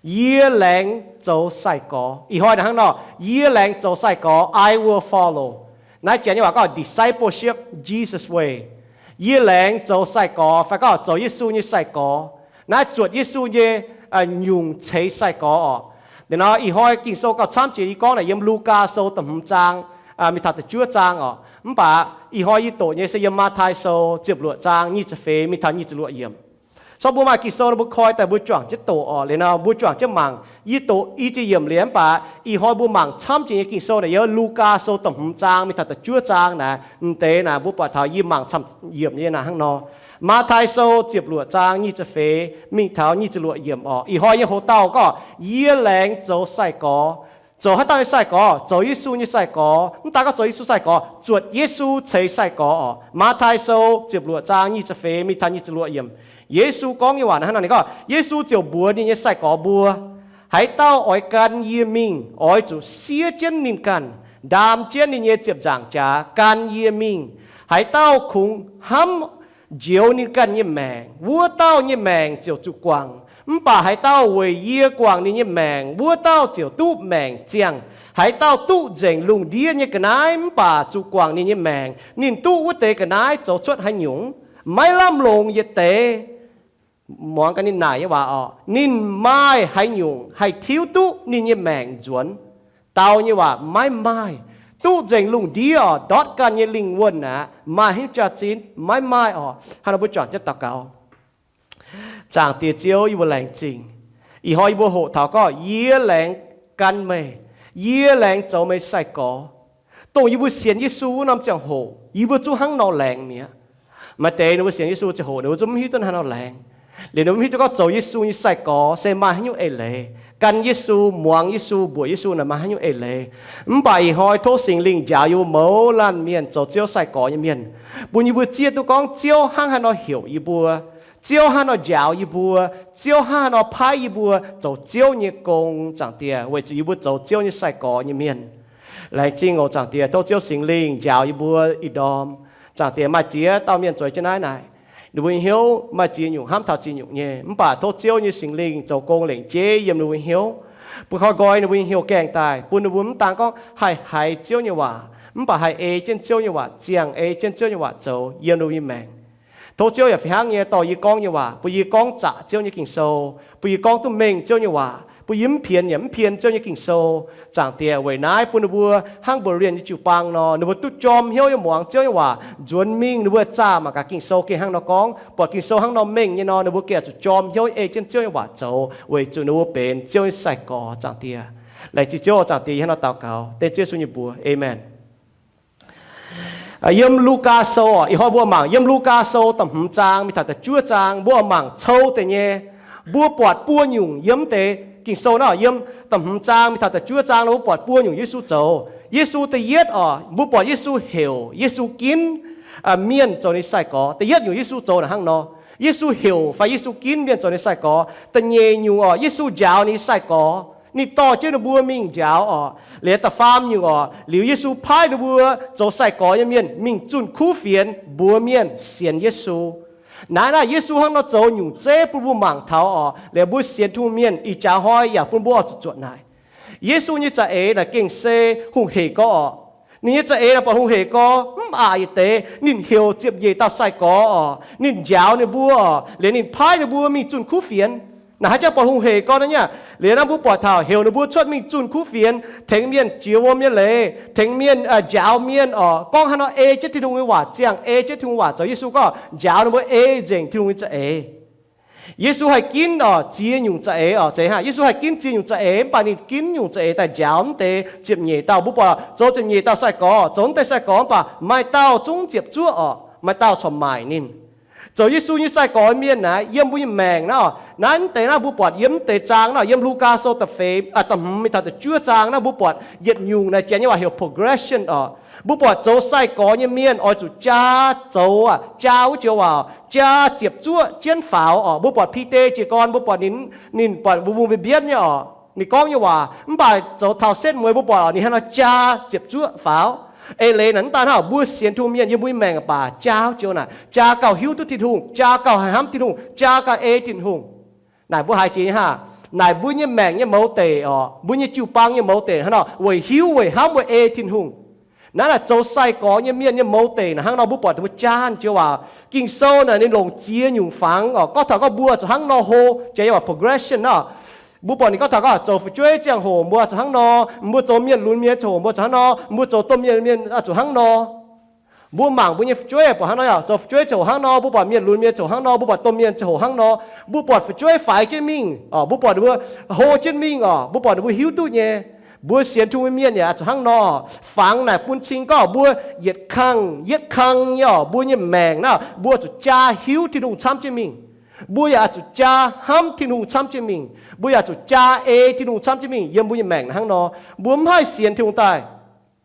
Yie laengz zoux sai-gorx. Ih hnoi naaic hnangv nor, yie laengz zoux sai-gorx, I will follow. Naaiv janx nyei waac gorngv discipleship, Jesus way. Yie laengz zoux sai-gorx, fai gorngv zoux Yesu nyei sai-gorx. Naaiv zuotc Yesu nyei nyungc ceix sai-gorx oc. Liuz nor ih hnoi Ging-Sou gauh camv jiex yie gorngv naaic yiem Lugaa Sou da'hmz zaang mingh taux da'juov zaang oc. Mv baac ih hnoi yie doqc nyei se yiem Matv^tai Sou ziepc luoqc zaang nyic ziepc feix mingh taux nyic ziepc luoqc yiemc. Cor mbuo maaih Ging-Sou nor mbuo koi daaih mbuo juangc jienv doqc oc. Liuz nor mbuo juangc jienv mangc. Yie doqc i ziex yiemc liuz mv baac ih hnoi mbuo mangc camv jiex nyei Ging-Sou naaic yiem Lugaa Sou da'hmz zaang mingh taux da'juov zaang naaic. M'deix naaic mbuo buatc taux yie mangc camv yiemc nyei naaic hnangv nor. Matv^tai Sou ziepc luoqc zaang nyic ziepc feix mingh taux nyic ziepc luoqc yiemc oc. Ih hnoi nyei hoc-dauh gorngv, yie laengz zoux sai-gorx. Zoux haaix dauh nyei sai-gorx? Zoux Yesu nyei sai-gorx. Mv daaih gorngv zoux Yesu sai-gorx, zuotc Yesu ceix sai-gorx oc. Matv^tai Sou ziepc luoqc zaang nyic ziepc feix mingh taux nyic ziepc luoqc yiemc. Yesu gorngv nyei waac naaiv hnangv nor, ninh gorngv, Yesu ziouc mbuox ninh nyei sai-gorx mbuo, haaix dauh oix gan yie mingh, oix zuqc siev jienv ninh ganh, ndaam jienv ninh nyei ziepc nzaangc jaax gan yie mingh. Haaix dauh kungx hnamv njoux ninh ganh nyei maengc, wuov dauh nyei maengc ziouc zuqc guangc. Mv baac haaix dauh weic yie guangc ninh nyei maengc, wuov dauh ziouc duqv maengc ziangh. Haaix dauh duqv nzengc lungh ndiev nyei ga'naaiv mv baac zuqc guangc ninh nyei maengc, ninh duqv wuov deix ga'naaiv zoux cuotv haaix nyungc? Maiv lamh longc yietc deix. Muangx gaax ninh naaic nyei waac oc. Ninh maaih haaix nyungc haih tiuv duqv ninh nyei maengc nzuonx? Dau nyei waac maiv maaih. Duqv nzengc lungh ndiev oc, ndortv ganh nyei lingh wuonh aqv, maaih haaix nyungc jaax-zinh? Maiv maaih oc. Hnangv nor mbuo juangc jienv daux gaux. Zaangc Diex Ziouv, yie mbuo laengz zingh. Ih hnoi yie mbuo hoqc taux gorngv, yie laengz gan meih. Yie laengz zoux meih sai-gorx. Dongh yie mbuo sienx Yesu wuov norm ziangh hoc yie mbuo zungv hnangv nor laengz mi'aqv. Maaih deix ninh mbuo sienx Yesu ziangh hoc ninh mbuo zungv mv hiuv duqv hnangv nor laengz. Liuz ninh mbuo mv hiuv duqv gorngv zoux Yesu nyei sai-gorx se maaih haaix nyungc eix leiz. Gan Yesu, muangx Yesu, mbuoqc Yesu naaic maaih haaix nyungc eix leiz. Mv baac ih hnoi tov Singx Lingh njaaux yie mbuo mouz laanh mienh zoux Ziouv sai-gorx nyei mienh, bun yie mbuo zieqv duqv gorngv Ziouv hnangv haaix nor heuc yie mbuo, Ziouv hnangv haaix nor njaaux yie mbuo, Ziouv hnangv haaix nor paaiv yie mbuo zoux Ziouv nyei gong, Zaangc Diex, weic zuqc yie mbuo zoux Ziouv nyei sai-gorx nyei mienh. Laengz zingh oc Zaangc Diex, tov Ziouv Singx Lingh njaaux yie mbuo ih ndorm. Zaangc Diex, maaih ziex dauh mienh zueiz jienv naaiv naaic, ninh mbuo nyei hnyouv maaih ziex nyungc hnamv taux ziex nyungc nyei, mv baac tov Ziouv nyei Singx Lingh zoux gong lengc jeiv yiem ninh mbuo nyei hnyouv, bun koi nqoi ninh mbuo nyei hnyouv gaengh daaih, bun ninh mbuo mv daan gorngv haih haiz Ziouv nyei waac, mv baac haih ei jienv Ziouv nyei waac ziangh, ei jienv Ziouv nyei waac zoux yiem ninh mbuo nyei maengc. Tov Ziouv yaac fih hnangv nyei dorh yie gorngv nyei waac, bun yie gorngv zaqc Ziouv nyei Ging-Sou, bun yie gorngv duqv mengh Ziouv nyei waac, bun yie mv pienx yaac mv pien Ziouv nyei Ging-Sou. Zaangc Diex, weic naaiv bun ninh mbuo hnangv mbuox mienh nyei jiu-baang nor, ninh mbuo duqv jorm hnyouv yiem muangx Ziouv nyei waac nzuonx mingh, ninh mbuo zaah mangc gaax Ging-Sou gengh hnangv nor gorngv, buatc Ging-Sou hnangv nor mengh nyei nor, ninh mbuo gengh zuqc jorm hnyouv ei jienv Ziouv nyei waac zoux, weic zuqc ninh mbuo benx Ziouv nyei sai-gorx. Zaangc Diex, laengz zingh Ziouv. Zaangc Diex, yie hnangv nor daux gaux dengv Ziouv Yesu nyei mbuox, aamen. Yiem Lugaa Sou, ih hnoi mbuo mangc yiem Lugaa Sou da'hmz zaang mingh taux da'juov zaang, mbuo mangc cou deix nyei. Mbuo buatc buo nyungc yiem deix Ging-Sou naaiv, yiem da'hmz zaang mingh taux da'juov zaang nor, mbuo buatc buo nyungc Yesu zoux. Yesu da'yietv oc, mbuo buatc Yesu heuc, Yesu ginv mienh zoux ninh sai-gorx. Da'yietv nyungc Yesu zoux naaic hnangv nor, Yesu heuc fai Yesu ginv mienh zoux ninh sai-gorx. Da'nyeic nyungc oc, Yesu njaaux ninh nyei sai-gorx, ninh dorh jienv ninh mbuo mingh njaaux oc. Liuz da'faam nyungc oc, liuz Yesu paaiv ninh mbuo zoux sai-gorx nyei mienh mingh zunh kuv fienx mbuox mienh sienx Yesu. Naaiv naaic Yesu hnangv nor zoux nyungc zeiv bun mbuo mangc taux oc. Liuz mbuo sienx Tin-Hungh mienh ih jaax hnoi yaac bun mbuo oix zuqc zuotc naaic. Yesu nyei za'eix naaic gengh se hungh hec gorx oc. Ninh nyei za'eix naaic buatc hungh hec gorx, mv aqc yietc deix. Ninh heuc ziepc nyeic dauh sai-gorx oc, ninh njaaux ninh mbuo oc, liuz ninh paaiv ninh mbuo mingh zunh kuv fienx. Naaic haaix jangv buatc hungh hec gorx naaiv nyei. Liuz naaiv mbuo buatc taux heuc ninh mbuo cuotv mingh zunh kuv fienx, tengx mienh jiex wuom nyei leiz, tengx mienh njaaux mienh oc, gorngv haaix nor ei jienv Tin-Hungh nyei waac ziangh, ei jienv Tin-Hungh waac zoux. Yesu gorngv njaaux ninh mbuo ei nzengc Tin-Hungh nyei za'eix. Yesu haih ginv oc ziex nyungc za'eix oc, zeiz hnangv. Yesu haih ginv ziex nyungc za'eix, mv baac ninh ginv nyungc za'eix daaih njaaux mv deix ziepc nyeic dauh. Mbuo buatc zoux ziepc nyeic dauh sai-gorx, zoux mv deix sai-gorx, mv baac maaih dauh zungv ziepc zuoqv oc, maaih dauh corc maaic ninh. Zoux Yesu nyei sai-gorx mienh naaic, yiem mbuo nyei maengc naaiv oc, naaiv mv deix naaiv mbuo buatc yiem mv deix zaang naaiv, yiem Lugaa Sou da'feix, da'hmz mingh taux da'juov zaang naaiv, mbuo buatc yietc nyungc naaic janx nyei waac heuc progression oc. Mbuo buatc zoux sai-gorx nyei mienh oix zuqc jaa zoux aqv, jaa wuov joux waac, jaa ziepc zuoqv jienv faaux oc. Mbuo buatc Bide jiez gorn, mbuo buatc ninh, ninh buatc mbuo mbuo mbienv nyei oc, ninh gorngv nyei waac. Mv baac zoux taux setv mueiz mbuo buatc oc, ninh hnangv nor jaa ziepc zuoqv faaux. Eix leiz naaic mv daan hnangv, mbuo sienx Tin-Hungh mienh yiem mbuo nyei maengc baac jaa wuov joux naaic, jaa gauh hiuv duqv Tin-Hungh, jaa gauh haih hnamv Tin-Hungh, jaa gauh ei Tin-Hungh. Naaic mbuo haiz jiex nyei hnangv. Naaic mbuo nyei maengc nyei mouz deic oc, mbuo nyei jiu-baang nyei mouz deic hnangv nor, weic hiuv, weic hnamv, weic ei Tin-Hungh. Naaiv naaic zoux sai-gorx nyei mienh nyei mouz deic naaic hnangv nor, mbuo buatc ninh mbuo jaa jiex waac. Ging-Sou naaic ninh longc ziex nyungc fangx oc. Gorngv taux gorngv mbuo zuqc hnangv nor hlo, jiex nyei waac progression nor. Mbuo buatc ninh gorngv taux gorngv zoux fu'jueiv ziangh hoc mbuo zuqc hnangv nor, mbuo zoux mienh lunx mienh ziangh hoc mbuo zuqc hnangv nor, mbuo zoux domh mienh mienh zuqc hnangv nor. Mbuo mangc mbuo nyei fu'jueiv buatc hnangv nor, zoux fu'jueiv ziangh hoc hnangv nor, mbuo buatc mienh lunx mienh ziangh hoc hnangv nor, mbuo buatc domh mienh ziangh hoc hnangv nor, mbuo buatc fu'jueiv faix jienv mingh oc, mbuo buatc ninh mbuo hlo jienv mingh oc, mbuo buatc ninh mbuo hiuv duqv nyei. Mbuo sienx Tin-Hungh mienh yaac zuqc hnangv nor. Fangx naaic bun cing gorngv mbuo yietc kang yietv kang nyei oc, mbuo nyei maengc naaic mbuo zuqc jaa hiuv Tin-Hungh camv jienv mingh. Mbuo yaac zuqc jaa hnamv Tin-Hungh camv jienv mingh. Mbuo yaac zuqc jaa ei Tin-Hungh camv jienv mingh yiem mbuo nyei maengc hnangv nor. Mbuo mv haih sienx Tin-Hungh daaih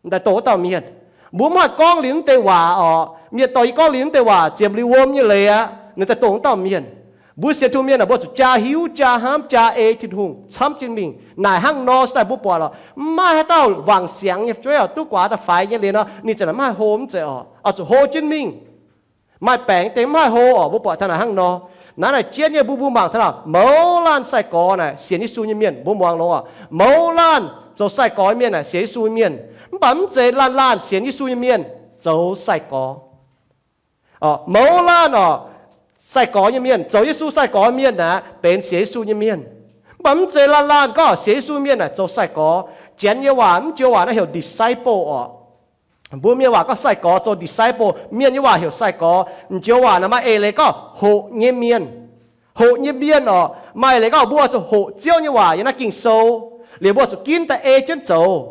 daaih doqc wuov dauh mienh. Mbuo mv haih gorngv liuz wuov deix waac oc, mienh dorh yie gorngv liuz wuov deix waac ziepc liuz wuom nyei leiz aqv, ninh daaih doqc wuov dauh mienh. Mbuo sienx Tin-Hungh mienh naaic mbuo zuqc jaa hiuv, jaa hnamv, jaa ei Tin-Hungh camv jienv mingh. Naaic hnangv nor se daaih mbuo buatc oc, mv maaih haaix dauh wangc siangx nyei fu'jueiv oc, duqv guaax daaih faix nyei liuz nor, ninh ziouc mv haih hlo mv zeiz oc, oix zuqc hlo jienv mingh. Maaih baengc deix mv haih hlo oc, mbuo buatc taux naaic hnangv nor. Naaiv naaic jienv nyei mbuo, mbuo mangc taux naaic mouz laanh sai-gorx naaic sienx Yesu nyei mienh, mbuo muangx longx oc. Mouz laanh zoux sai-gorx mienh naaic sienx Yesu mienh. Mv baac mv zeiz laanh laanh sienx Yesu nyei mienh zoux sai-gorx. Mouz laanh oc, sai-gorx nyei mienh, zoux Yesu sai-gorx mienh naaic benx sienx Yesu nyei mienh. Mv baac mv zeiz laanh laanh gorngv sienx Yesu mienh naaic zoux sai-gorx. Janx nyei waac, mv joux waac naaiv heuc disciple oc. Mbuo mienh waac gorngv sai-gorx zoux disciple, mienh nyei waac heuc sai-gorx, m'joux waac naaic maaih eix leiz gorngv hoqc nyei mienh. Hoqc nyei mienh oc, maaih eix leiz gorngv mbuo zuqc hoqc Ziouv nyei waac yiem naaiv Ging-Sou, liuz mbuo zuqc ginv daaih ei jienv zoux.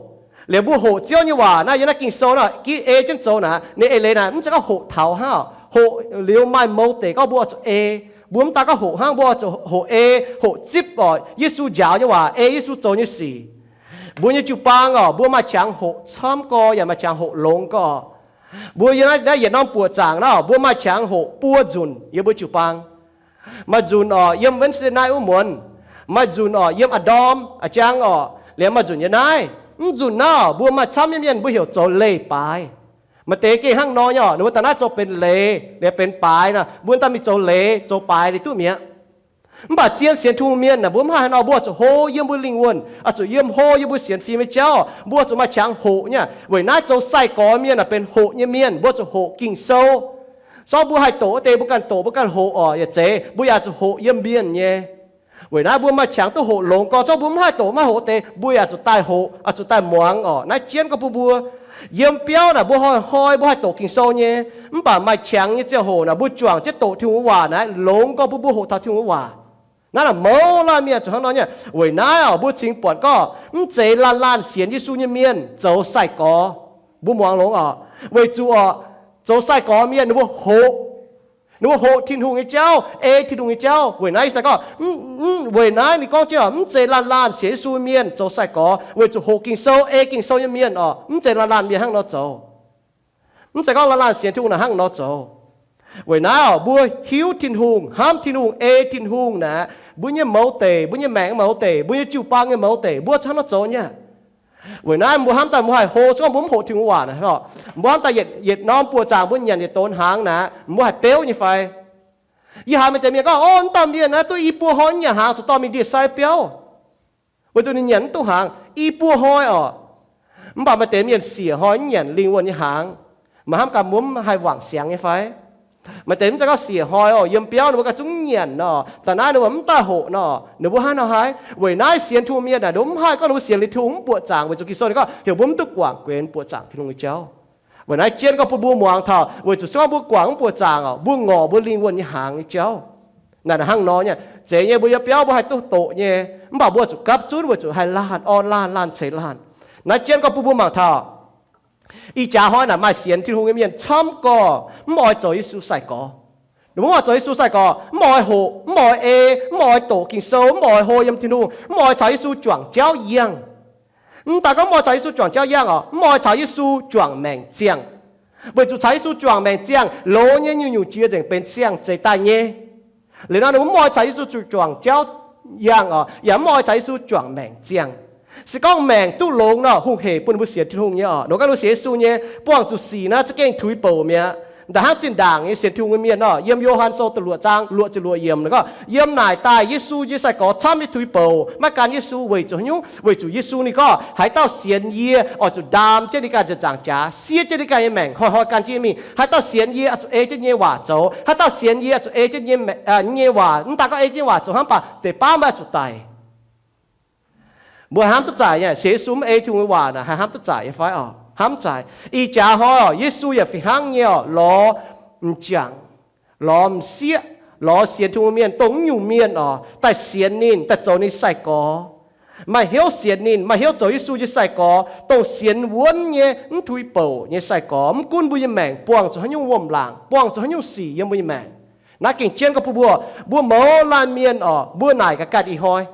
Liuz mbuo hoqc Ziouv nyei waac naaiv yiem naaiv Ging-Sou naaic ginv ei jienv zoux naaic, ninh eix leiz naaic mv zeiz gorngv hoqc taux hnangv, hoqc liuz maaih mouz deic gorngv mbuo zuqc ei. Mbuo mv daaih gorngv hoqc hnangv, mbuo zuqc hoqc ei, hoqc zipv oc Yesu njaaux nyei waac, ei Yesu zoux nyei sic. Mbuo nyei jiu-baang oc, mbuo maaih qangx hoqc camv gorx yaac maaih qangx hoqc longx gorx. Mbuo yiem naaiv yietc norm buoqc zaangc naaiv, mbuo maaih qangx hoqc buo nzunc yiem mbuo jiu-baang. Maaih nzunc oc yiem Wednesday night wuov muonz, maaih nzunc oc yiem a'ndorm a'jang oc, liemh maaih nzunc yiem naaiv. Mv nzunc naaiv mbuo maaih camv nyei mienh mbuo heuc zoux leiz-baaix. Maaih deix gengh hnangv nor nyei oc, ninh mbuo daaih naaiv zoux benx leiz, liemh benx baaix nor, mbuo daaih mingh zoux leiz zoux baaix liuz duqv mi'aqv. Mv baac zien sienx Tin-Hungh mienh naaic mbuo mv haih hnangv nor, mbuo zuqc hlo yiem mbuo lingh wuonh, oix zuqc yiem hlo yiem mbuo sienx fim nyei jauv, mbuo zuqc maaih qangx hoqc nyei. Weic naaiv zoux sai-gorx mienh naaic benx hoqc nyei mienh, mbuo zuqc hoqc Ging-Sou. Zorqv mbuo haih doqc wuov deix mbuo ganh doqc, mbuo ganh hoqc oc, yaac zeiz mbuo yaac zuqc hoqc yiem mienh nyei. Weic naaiv mbuo maaih qangx duqv hoqc longx gorx, zorqv mbuo mv haih doqc mv haih hoqc deix, mbuo yaac zuqc daaih hoqc, oix zuqc daaih muangx oc. Naaiv jienv gorx bun mbuo yiem biauv naaic mbuo hnoi-hnoi mbuo haih doqc Ging-Sou nyei. Mv baac maaih qangx nyei ziangh hoc naaic mbuo juangc jienv doqc Tin-Hungh nyei waac naaic longx gorx bun mbuo hoqc taux Tin-Hungh nyei waac. Naaiv naaic mouz laanh mienh zuqc hnangv nor nyei. Weic naaiv oc, mbuo cingx buatc gorngv mv zeiz laanh laanh sienx Yesu nyei mienh zoux sai-gorx. Mbuo muangx longx oc. Weic zuqc oc, zoux sai-gorx mienh ninh mbuo hoqc, ninh mbuo hoqc Tin-Hungh nyei jauv, ei Tin-Hungh nyei jauv. Weic naaiv se gorngv, weic naaiv ninh gorngv jienv oc, mv zeiz laanh laanh sienx Yesu mienh zoux sai-gorx, weic zuqc hoqc Ging-Sou, ei Ging-Sou nyei mienh oc, mv zeiz laanh laanh mienh hnangv nor zoux. Mv zeiz gorngv laanh laanh sienx Tin-Hungh naaic hnangv nor zoux. Weic naaiv oc, mbuo hiuv Tin-Hungh, hnamv Tin-Hungh, ei Tin-Hungh naaic, mbuo nyei mouz deic, mbuo nyei maengc mouz deic, mbuo nyei jiu-baang nyei mouz deic, mbuo hnangv nor zoux nyei. Weic naaiv mbuo hnamv daaih mbuo haih hlo, se gorngv mbuo mv hoqc Tin-Hungh waac naaic, mbuo hnamv daaih yietc norm buoqc zaangc mbuo nyanc yietc donx hnaangx naaic, mbuo haih beuv nyei fai? Yie haiz maaih deix mienh gorngv, o, wuov dauh mienh naaiv duqv i buo hnoi mv nyanc hnaangx, zuqc dorh mingh ndie-sai biauv, weic zuqc ninh nyanc mv duqv hnaangx i buo hnoi oc. Mv baac maaih deix mienh siec hnoi mv nyanc lingh wuonh nyei hnaangx. Meih hnamv gaax mbuo mv haih wangc siangx nyei fai? Maaih deix mv zeiz gorngv siec hnoi oc, yiem biauv ninh mbuo ganh zungv mv nyanc nor, da'naaiv ninh mbuo mv daaih hoqc nor, ninh mbuo hnangv nor haiz? Weic naaiv sienx Tin-Hungh mienh naaic, ninh mbuo mv haih gorngv ninh mbuo sienx liuz Tin-Hungh mv buoqc zaangc, weic zuqc Ging-Sou ninh gorngv heuc mbuo mv duqv guangc guenx buoqc zaangc Tin-Hungh nyei jauv. Weic naaiv jienv gorngv bun mbuo muangx taux, weic zuqc se gorngv mbuo guangc mv buoqc zaangc oc, mbuo ngorc mbuo lingh wuonh nyei hnaangx nyei jauv. Naaic hnangv nor nyei, zeiz nyei mbuo yiem biauv mbuo haih duqv doqc nyei, mv baac mbuo zuqc gapv zunv, weic zuqc haih laanh orn laanh, laanh ceix laanh. Naaiv jienv gorngv bun mbuo mangc taux, ih jaax hnoi naaic maaih sienx Tin-Hungh nyei mienh camv gorx mv oix zoux Yesu sai-gorx. Ninh mbuo mv oix zoux Yesu sai-gorx, mv oix hoqc, mv oix ei, mv oix doqc Ging-Sou, mv oix hlo yiem Tin-Hungh, mv oix caux Yesu juangc jauv yangh. Mv daaih gorngv mv oix caux Yesu juangc jauv yangh oc, mv oix caux Yesu juangc maengc ziangh. Weic zuqc caux Yesu juangc maengc ziangh, loz nyei nyungc-nyungc jiex nzengc benx siang-zeix daaih nyei. Liuz nor ninh mbuo mv oix caux Yesu juangc jauv yangh oc, yaac mv oix caux Yesu juangc maengc ziangh. Se gorngv maengc duqv longx nor, hungh hec bun ninh mbuo sienx Tin-Hungh nyei oc. Nor gorngv ninh mbuo sienx Yesu nyei, buangh zuqc sic naaiv za'gengh tuix bouc mi'aqv. Da'hnangv zinh ndaangc nyei sienx Tin-Hungh nyei mienh nor, yiem Yo^han Sou da'luoqc zaang luoqc ziepc luoqc yiemc nor gorngv, yiem naaic daaih Yesu nyei sai-gorx camv nyei tuix bouc maiv gan Yesu weic zuqc haaix nyungc? Weic zuqc Yesu ninh gorngv, haaix dauh sienx yie oix zuqc ndaam jienv ninh ganh nzengc nzaangc jaax, siev jienv ninh ganh nyei maengc, hnoi-hnoi gan jienv mingh. Haaix dauh sienx yie oix zuqc ei jienv nyei waac zoux. Haaix dauh sienx yie oix zuqc ei jienv nyei waac, mv daan gorngv ei jienv nyei waac zoux hnangv, mv baac deix baav maiv zuqc daic. Mbuo hnamv duqv zaaic nyei, sienx Yesu mv ei Tin-Hungh nyei waac naaic, haih hnamv duqv zaaic nyei fai oc? Hnamv zaaic. Ih jaax hnoi oc, Yesu yaac fih hnangv nyei oc, lorz m'jangc, lorz m'sieqv, lorz sienx Tin-Hungh mienh, dongh mv nyungc mienh oc, daaih sienx ninh, daaih zoux ninh sai-gorx. Maaih hnyouv sienx ninh, maaih hnyouv zoux Yesu nyei sai-gorx, dongh sienx wuonv nyei, mv tuix bouc nyei sai-gorx. Mv gunv mbuo nyei maengc buangh zuqc haaix nyungc wuom-laangc, buangh zuqc haaix nyungc sic yiem mbuo nyei maengc. Naaiv gengh jienv gorngv bun mbuo, mbuo mouz laanh mienh oc, mbuo naaic gaax ganh ih hnoi.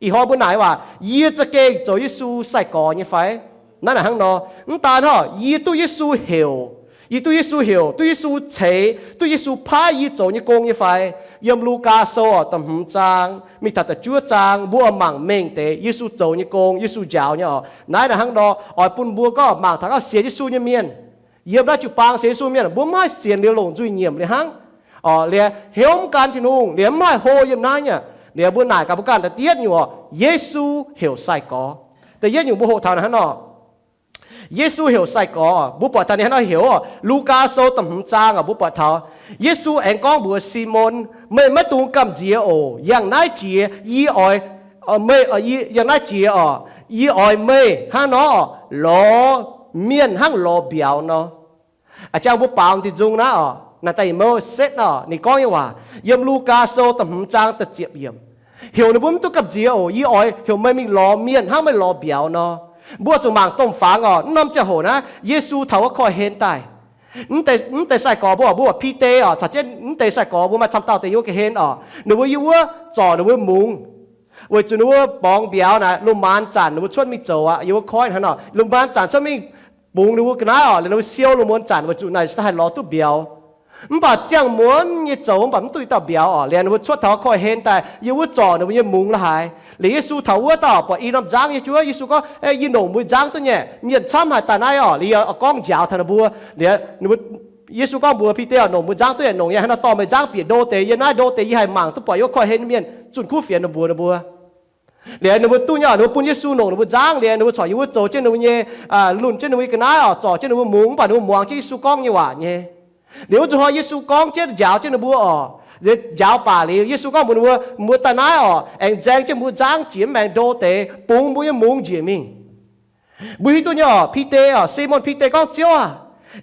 Ih hnoi mbuo naaic waac, yie za'gengh zoux Yesu sai-gorx nyei fai? Naaiv naaic hnangv nor, mv daan hnangv, yie duqv Yesu heuc, yie duqv Yesu heuc, duqv Yesu ceix, duqv Yesu paaiv yie zoux nyei gong nyei fai? Yiem Lugaa Sou oc, da'hmz zaang mingh taux da'juov zaang, mbuo oix mangc mengh deix Yesu zoux nyei gong, Yesu njaaux nyei oc. Naaiv naaic hnangv nor, oix bun mbuo gorngv mangc taux gorngv sienx Yesu nyei mienh, yiem naaiv jiu-baang sienx Yesu mienh, mbuo mv haih sienx liuz longc nzuih nyiemc liuz hnangv oc, liuz heuc mv gan Tin-Hungh, liuz mv haih hlo yiem naaiv nyei. Liuz mbuo naaic gaax mbuo ganh da'dietv nyungc oc, Yesu heuc sai-gorx. Da'yietv nyungc mbuo hoqc taux naaic hnangv nor, Yesu heuc sai-gorx, mbuo buatc taux ninh hnangv nor heuc oc. Lugaa Sou da'hmz zaang oc, mbuo buatc taux Yesu aengx gorngv mbuox Simon, meih maiv dungx gamh nziex oc. Yangh naaiv jiex yie oix, meih, yangh naaiv jiex oc, yie oix meih hnangv nor lorz mienh hnangv lorz mbiauz nor. A'jang mbuo baaux dinh nzung naaiv oc, naaic daaih ih mouc setv nor, ninh gorngv nyei waac yiem Lugaa Sou da'hmz zaang da'ziepc yiemc, heuc ninh mbuo mv duqv gamh nziex oc. Yie oix heuc meih mingh lorz mienh hnangv meih lorz mbiauz nor. Mbuo zuqc mangc domh fangx oc, mv norm ziangh hoc naaiv Yesu taux wuov koiv-hlen daaih, mv deix sai-gorx mbuo, mbuo buatc Bide oc, caux jienv mv deix sai-gorx mbuo maaih camv dauh deix yiem wuov koiv-hlen oc. Ninh mbuo yiem wuov zorc ninh mbuo mungz, weic zuqc ninh mbuo borngz mbiauz naaic, lungh maanz zanc ninh mbuo cuotv mingh zoux aqv. Yiem wuov koiv hnangv nor, lungh maanz zanc cuotv mingh bungx ninh mbuo ga'naaiv oc, liuz ninh mbuo siou lungh muonz zanc weic zuqc naaic se haih lorz duqv mbiauz. Mv baac ziangh muonz nyei zoux mv baac mv duqv dauh mbiauz oc. Liuz ninh mbuo cuotv taux wuov koiv-hlen daaih, yiem wuov zorc ninh mbuo nyei mungz la'haaix. Liuz Yesu taux wuov dauh buatc i norm nzangv nyei juov, Yesu gorngv, Yie nongc mbuo nzangv duqv nyei, mienh camv haaix daaih naaiv oc. Liuz yie gorngv njaaux taux ninh mbuo. Liuz Yesu gorngv mbuox Bide, Nongc mbuo nzangv duqv nyei, nongc nyei, hnangv nor dorh meih nzangv bieqc ndo deix yiem naaiv, ndo deix yie haih mangc duqv buatc yiem wuov koiv-hlen nyei mienh. Zunh kuv fienx ninh mbuox ninh mbuo. Liuz ninh mbuo duqv nyei oc, ninh mbuo bun Yesu nongc ninh mbuo nzangv. Liuz ninh mbuo corc yiem wuov zoux jienv ninh mbuo nyei, lunh jienv ninh mbuo nyei ga'naaiv oc, zorc jienv ninh mbuo mungz, mv baac ninh mbuo muangx jienv Yesu gorngv nyei waac nyei. Liuz wuov zuqc hnoi Yesu gorngv jienv njaaux jienv ninh mbuo oc, njaaux baac liuz Yesu gorngv mbuox ninh mbuo, Mbuo daaih naaiv oc, aengx nzaeng jienv mbuo nzangv jiex mv maengx ndo deix, bungx mbuo nyei mungz njiec mingh. Mbuo hiuv duqv nyei oc, Bide oc, Simon Bide gorngv, Ziouv aah!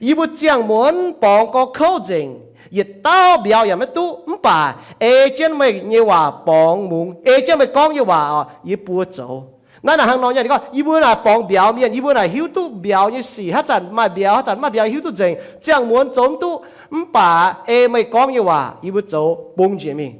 Yie mbuo ziangh muonz borngz gorx kouv nzengc, yietc dauh mbiauz yaac maiv duqv, mv baac ei jienv meih nyei waac borngz mungz, ei jienv meih gorngv nyei waac oc, yie buo zoux. Naaiv naaic hnangv nor nyei, ninh gorngv, Yie mbuo naaic borngz mbiauz mienh, yie mbuo naaic hiuv duqv mbiauz nyei sic, haaix zanc maaih mbiauz, haaix zanc maiv mbiauz, hiuv duqv nzengc, ziangh muonz zoux mv duqv, mv baac ei meih gorngv nyei waac yie mbuo zoux, bungx njiec mingh.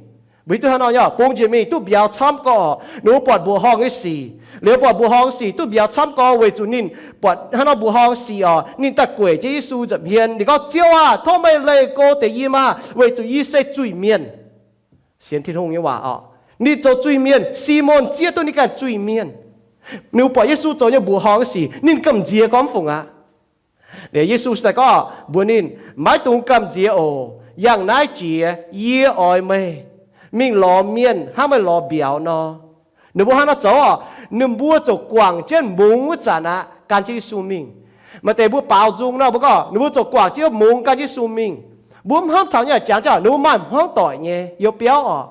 Mbuo hiuv duqv hnangv nor nyei oc, bungx njiec mingh duqv mbiauz camv gorx oc. Ninh mbuo buatc mbuoqc horngh nyei sic, liuz buatc mbuoqc horngh sic duqv mbiauz camv gorx weic zuqc ninh buatc hnangv nor mbuoqc horngh sic oc, ninh daaih gueic jienv Yesu nza'hmien, ninh gorngv, Ziouv aah! Tov meih leih go deix yie maah! Weic zuqc yie se zuiz-mienh. Sienx Tin-Hungh nyei waac oc. Ninh zoux zuiz-mienh, Simon zieqv duqv ninh ganh zuiz-mienh. Ninh mbuo buatc Yesu zoux nyei mbuoqc horngh nyei sic, ninh gamh nziex gormx fungc aqv. Liuz Yesu se daaih gorngv mbuox ninh, Maiv dungx gamh nziex oc. Yangh naaiv jiex yie oix meih mingh lorz mienh hnangv meih lorz mbiauz nor. Ninh mbuo hnangv nor zoux oc. Ninh mbuo ziouc guangc jienv mungz wuov zanc aqv, gan jienv Yesu mingh. Maaih deix mbuo baaux nzung nor, mbuo gorngv ninh mbuo ziouc guangc jienv mungz gan Yesu mingh. Mbuo mv hnamv taux nyei jangx ziangh ninh mbuo maaih hmuangv doic nyei youz biauv oc.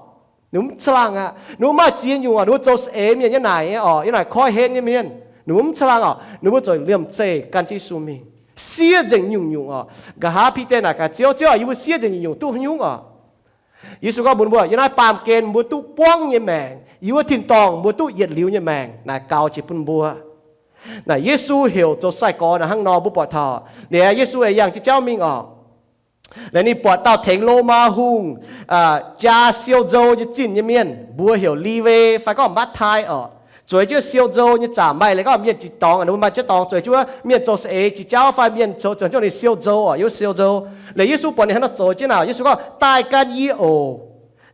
Ninh mbuo mv caangh laangh aqv. Ninh mbuo maaih ziex nyungc oc, ninh mbuo zoux saeng-eix mienh nyei naaic nyei oc, yiem naaic koiv-hlen nyei mienh, ninh mbuo mv caangh laangh oc. Ninh mbuo ziouc liemh zeih gan jienv Yesu mingh, siev nzengc nyungc-nyungc oc. Nqa'haav Bide naaic gaax Ziouv, Ziouv aah! Yie mbuo siev nzengc nyungc-nyungc duqv haaix nyungc oc? Yesu gorngv mbuox ninh mbuo, Yiem naaiv baamh gen mbuo duqv buangv nyei maengc, yiem wuov tin-dorngh mbuo duqv yietc liuz nyei maengc. Naaic gaux jiex bun mbuo. Naaic Yesu heuc zoux sai-gorx naaic hnangv nor mbuo buatc taux. Liuz Yesu aengx yangh jienv jauv mingh oc. Liuz ninh buatc dauh tengx Lomaa hungh jaa siou nzou nyei zinh nyei mienh, mbuox heuc Liwe fai gorngv Matv^tai oc. Zueiz jienv siou nzou nyei zaangc, maaih leiz gorngv mienh jiex dorngx, ninh mbuo maaih jienv dorngx zueiz jienv wuov mienh zoux saeng-eix jiex jauv fai mienh zoux, zoux jienv ninh siou nzou oc, yiem siou nzou. Liuz Yesu buatc ninh hnangv nor zoux jienv naaic, Yesu gorngv, Daaih gan yie oc.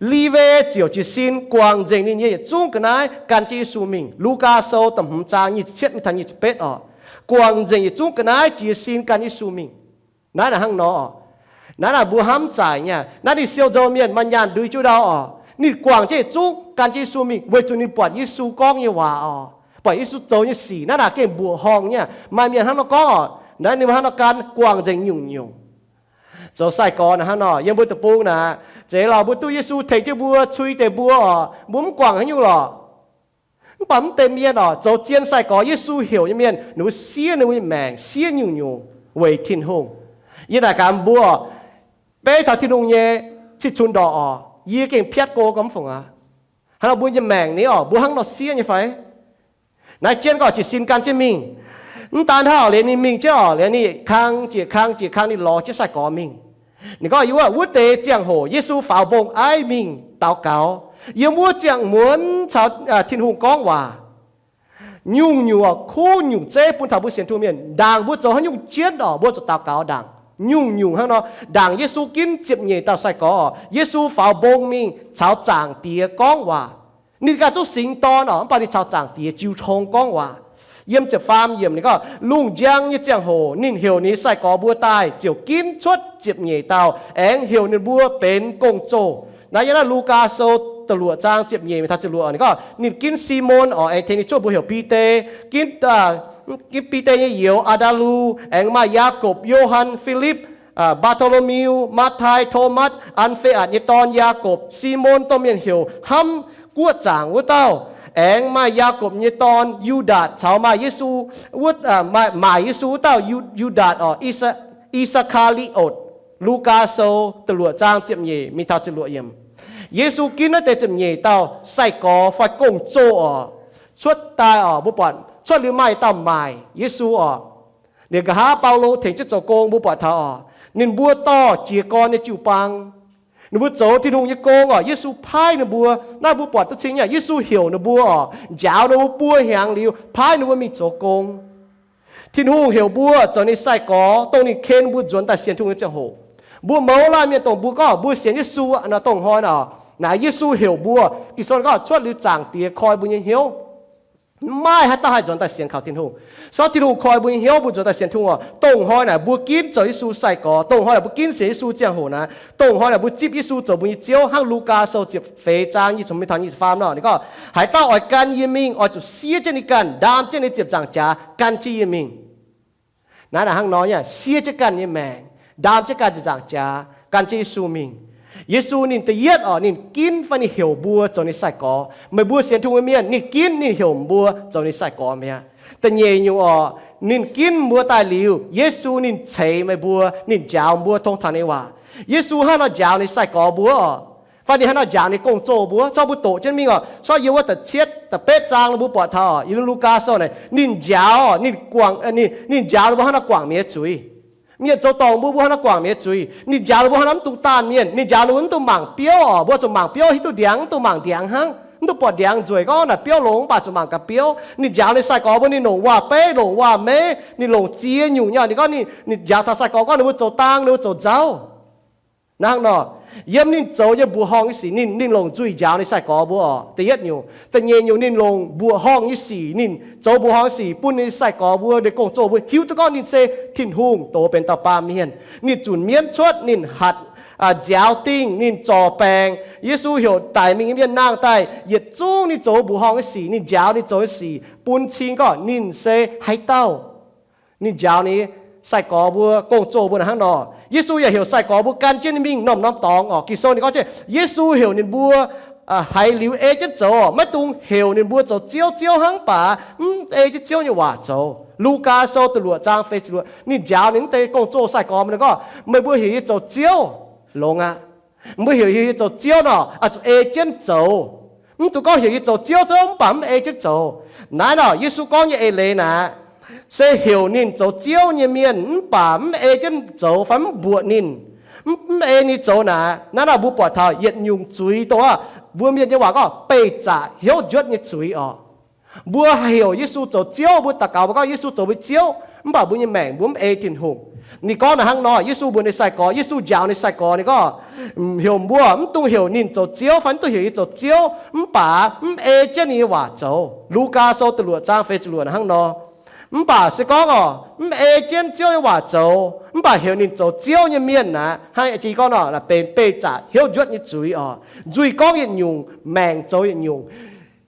Liwe ziouc jiez sin guangc nzengc ninh nyei yietc zungv ga'naaiv gan jienv Yesu mingh. Lugaa Sou da'hmz zaang nyic ziepc cietv mingh taux nyic ziepc betv oc. Guangc nzengc yietc zungv ga'naaiv jiez sin gan Yesu mingh. Naaiv naaic hnangv nor oc. Naaiv naaic mbuo hnamv zaic nyei, naaiv ninh siou nzou mienh maaih nyaanh ndui jiu ndau oc. Ninh guangc jienv yietc zungv gan jienv Yesu mingh weic zuqc ninh buatc Yesu gorngv nyei waac oc, buatc Yesu zoux nyei sic. Naaiv naaic gengh mbuoqc horngh nyei. Maaih mienh hnangv nor gorngv oc, naaiv ninh mbuo hnangv nor gan guangc nzengc nyungc-nyungc. Zoux sai-gorx naaic hnangv nor, yiem mbuo deic-bung naaic, zeiz lorqc mbuo duqv Yesu tengx jienv mbuo, cui deix mbuo oc, mbuo mv guangc haaix nyungc lorqc. Mv baac mv deix mienh oc, zoux zien sai-gorx Yesu heuc nyei mienh, ninh mbuo siev ninh mbuo nyei maengc, siev nyungc-nyungc weic Tin-Hungh. Yie naaic gaax mbuo, beiv taux Tin-Hungh nyei cih cunx ndorqc oc, yie gengh piatv go gormx fungc aqv. Hnangv nor mbuo nyei maengc ni oc, mbuo hnangv nor siev nyei fai? Naaiv jienv gorngv jiez sin gan jienv mingh. Mv daan hnangv, liuz ninh mingh jienv oc, liuz ninh kang jiex kang jiex kang, ninh lorz jienv sai-gorx mingh. Ninh gorngv, yie wuov, wuov deix ziangh hoc Yesu faaux mbong aiv mingh daux gaux. Yiem wuov ziangh muonz caux Tin-Hungh gorngv waac. Nyungc-nyungc oc, kuv nyungc zeiv bun taux mbuo sienx Tin-Hungh mienh, ndaangc mbuo zoux haaix nyungc jienv oc, mbuo zuqc daux gaux ndaangc. Nyungc-nyungc hnangv nor, ndaangc Yesu ginv ziepc nyeic dauh sai-gorx oc, Yesu faaux mbong mingh caux Zaangc Diex gorngv waac. Ninh ganh zungv singx dorn oc, mv baac ninh caux Zaangc Diex jiu tong gorngv waac. Yiem ziepc faam yiemc ninh gorngv, lungh njang nyei ziangh hoc ninh heuc ninh nyei sai-gorx mbuo daaih ziouc ginv cuotv ziepc nyeic dauh aengx heuc ninh mbuo benx gong-zoh. Naaiv yiem naaiv Lugaa Sou da'luoqc zaang ziepc nyeic mingh taux ziepc luoqc ninh gorngv, ninh ginv Simon oc, aengx tengx ninh cuotv mbuox heuc Bide, ginv, ginv Bide nyei youz Aa^ndaa^lu, aengx maaih Yaakopv, Yo^han, Filipv, Mbaa^to^lo^miu, Matv^tai, Tomatv, An^fe^atc nyei dorn Yaakopv, Simon dongh mienh heuc hnamv guoqv zaangc wuov dauh, aengx maaih Yaakopv nyei dorn Yu^ndaatc caux maaih Yesu, maaic Yesu wuov dauh Yu^ndaatc oc, I^saa^kaa^li^otc. Lugaa Sou da'luoqc zaang ziepc nyeic mingh taux ziepc luoqc yiemc. Yesu ginv naaiv deix ziepc nyeic dauh sai-gorx fai gong-zoh oc, cuotv daaih oc, mbuo buatc cuotv liuz maaih dauh maaic Yesu oc. Liuz nqa'haav Baulo tengx jienv zoux gong mbuo buatc taux oc, ninh mbuo dorh jiez gorn nyei jiu-baang. Ninh mbuo zoux Tin-Hungh nyei gong oc, Yesu paaiv ninh mbuo. Naaiv mbuo buatc duqv cing nyei, Yesu heuc ninh mbuo oc, njaaux ninh mbuo buo hnyangx liuz paaiv ninh mbuo mingh zoux gong. Tin-Hungh heuc mbuo zoux ninh sai-gorx, dongh ninh ken mbuo nzuonx daaih sienx Tin-Hungh nyei ziangh hoc. Mbuo mouz laanh mienh dongh mbuo gorngv mbuo sienx Yesu nor, dongh hnoi naaic, naaic Yesu heuc mbuo, Ging-Sou gorngv cuotv liuz Zaangc Diex koi mbuo nyei hnyouv. Maiv maaih haaix dauh haih nzuonx daaih sienx kaux Tin-Hungh. Sortv Tin-Hungh koi mbuo nyei hnyouv, mbuo nzuonx daaih sienx Tin-Hungh oc. Dongh hnoi naaic mbuo ginv zoux Yesu sai-gorx, dongh hnoi naaic mbuo ginv sienx Yesu ziangh hoc naaic, dongh hnoi naaic mbuo zipv Yesu zoux mbuo nyei Ziouv. Hnangv Lugaa Sou ziepc feix zaang nyic ziepc hmz mingh taux nyic ziepc faam nor, ninh gorngv, haaix dauh oix gan yie mingh, oix zuqc siev jienv ninh ganh, ndaam jienv ninh ziepc nzaangc jaax gan jienv yie mingh. Naaiv naaic hnangv nor nyei, siev jienv ganh nyei maengc, ndaam jienv ganh ziepc nzaangc jaax gan jienv Yesu mingh. Yesu ninh da'yietv oc, ninh ginv fai ninh heuc mbuo zoux ninh sai-gorx. Meih mbuo sienx Tin-Hungh nyei mienh, ninh ginv ninh heuc mbuo zoux ninh sai-gorx mi'aqv. Da'nyeic nyungc oc, ninh ginv mbuo daaih liuz, Yesu ninh ceix meih mbuo, ninh njaaux mbuo tong taux ninh waac. Yesu hnangv nor njaaux ninh sai-gorx mbuo oc, fai ninh hnangv nor njaaux ninh gong-zoh mbuo. Corc mbuo doqc jienv mingh oc, corc yiem wuov da'cietv da'betv zaang mbuo buatc taux oc, yiem Lugaa Sou naaic ninh njaaux, ninh guangc, ninh njaaux ninh mbuo hnangv nor guangc mi'aqv zuiz. Mienh zoux dorngc mbuo, mbuo hnangv nor guangc mi'aqv zuiz. Ninh njaaux ninh mbuo hnangv nor mv dungx daanh mienh. Ninh njaaux ninh mbuo mv dungx mangc biouv oc, mbuo zuqc mangc biouv hiuv duqv ndiangx, mv dungx mangc ndiangx hnangv, mv dungx buatc ndiangx nzueic gorngv naaic biouv longx mv baac zuqc mangc gaax biouv. Ninh njaaux ninh sai-gorx mbuo ninh longc waac-beiv, longc waac-meiv, ninh longc ziex nyungc nyei. Ninh gorngv ninh njaaux taux sai-gorx gorngv ninh mbuo zoux dang, ninh mbuo zoux nzauv. Hnangv nor, yiem ninh zoux nyei mbuoqc horngh nyei sic, ninh, ninh longc nzuih njaaux ninh sai-gorx mbuo oc, da'yietv nyungc. Da'nyeic nyungc ninh longc mbuoqc horngh nyei sic, ninh zoux mbuoqc horngh nyei sic bun ninh sai-gorx mbuo, ninh gong-zoh mbuo hiuv duqv gorngv ninh se Tin-Hungh doz benx dauh baamh mienh. Ninh zunc mienv cuotv, ninh hatc nziaaux dingh, ninh zorc baengc. Yesu heuc daic mingh nyei mienh nangh daaih, yietc zungv ninh zoux mbuoqc horngh nyei sic, ninh njaaux ninh zoux nyei sic bun cing gorngv ninh se haaix dauh. Ninh njaaux ninh sai-gorx mbuo, gong-zoh mbuo hnangv nor. Yesu yaac heuc sai-gorx mbuo gan jienv ninh mingh norm-norm dorngx oc. Ging-Sou ninh gorngv jienv Yesu heuc ninh mbuo haiz liuz ei jienv zoux oc. Maiv dungx heuc ninh mbuo zoux ziouv, ziouv hnangv, mv baac mv ei jienv Ziouv nyei waac zoux. Lugaa Sou da'luoqc zaang feix ziepc luoqc, ninh njaaux ninh mv deix gong-zoh sai-gorx mbuo, ninh gorngv, meih mbuo heuc yie zoux ziouv, longx aqv. Mbuo heuc yie zoux ziouv nor, oix zuqc ei jienv zoux. Mv dungx gorngv heuc yie zoux ziouv, ziouv mv baac mv ei jienv zoux. Naaiv nor Yesu gorngv nyei eix leiz naaic, se heuc ninh zoux ziouv nyei mienh mv baac mv ei jienv zoux fai mv mbuoqc ninh, mv, mv ei ninh zoux naaic, naaiv nor mbuo buatc taux yietc nyungc zuiz dongh aav, mbuo mienh nyei waac gorngv beih zaqc hnyouv njuotv nyei zuiz oc. Mbuo heuc Yesu zoux ziouv, mbuo daux gaux mbuo gorngv Yesu zoux mbuo ziouv, mv baac mbuo nyei maengc mbuo mv ei Tin-Hungh. Ninh gorngv naaic hnangv nor, Yesu mbuox ninh sai-gorx, Yesu njaaux ninh sai-gorx, ninh gorngv, heuc mbuo mv dungx heuc ninh zoux ziouv fai mv dungx heuc yie zoux ziouv, mv baac mv ei jienv ninh nyei waac zoux. Lugaa Sou da'luoqc zaang feix ziepc luoqc hnangv nor. Mv baac se gorngv oc, mv ei jienv Ziouv nyei waac zoux, mv baac heuc ninh zoux Ziouv nyei mienh naaic, hnangv yie gorngv nor, benx beih zaqc hnyouv njuotv nyei zuiz oc. Nzuih gorngv yietc nyungc, maengc zoux yietc nyungc.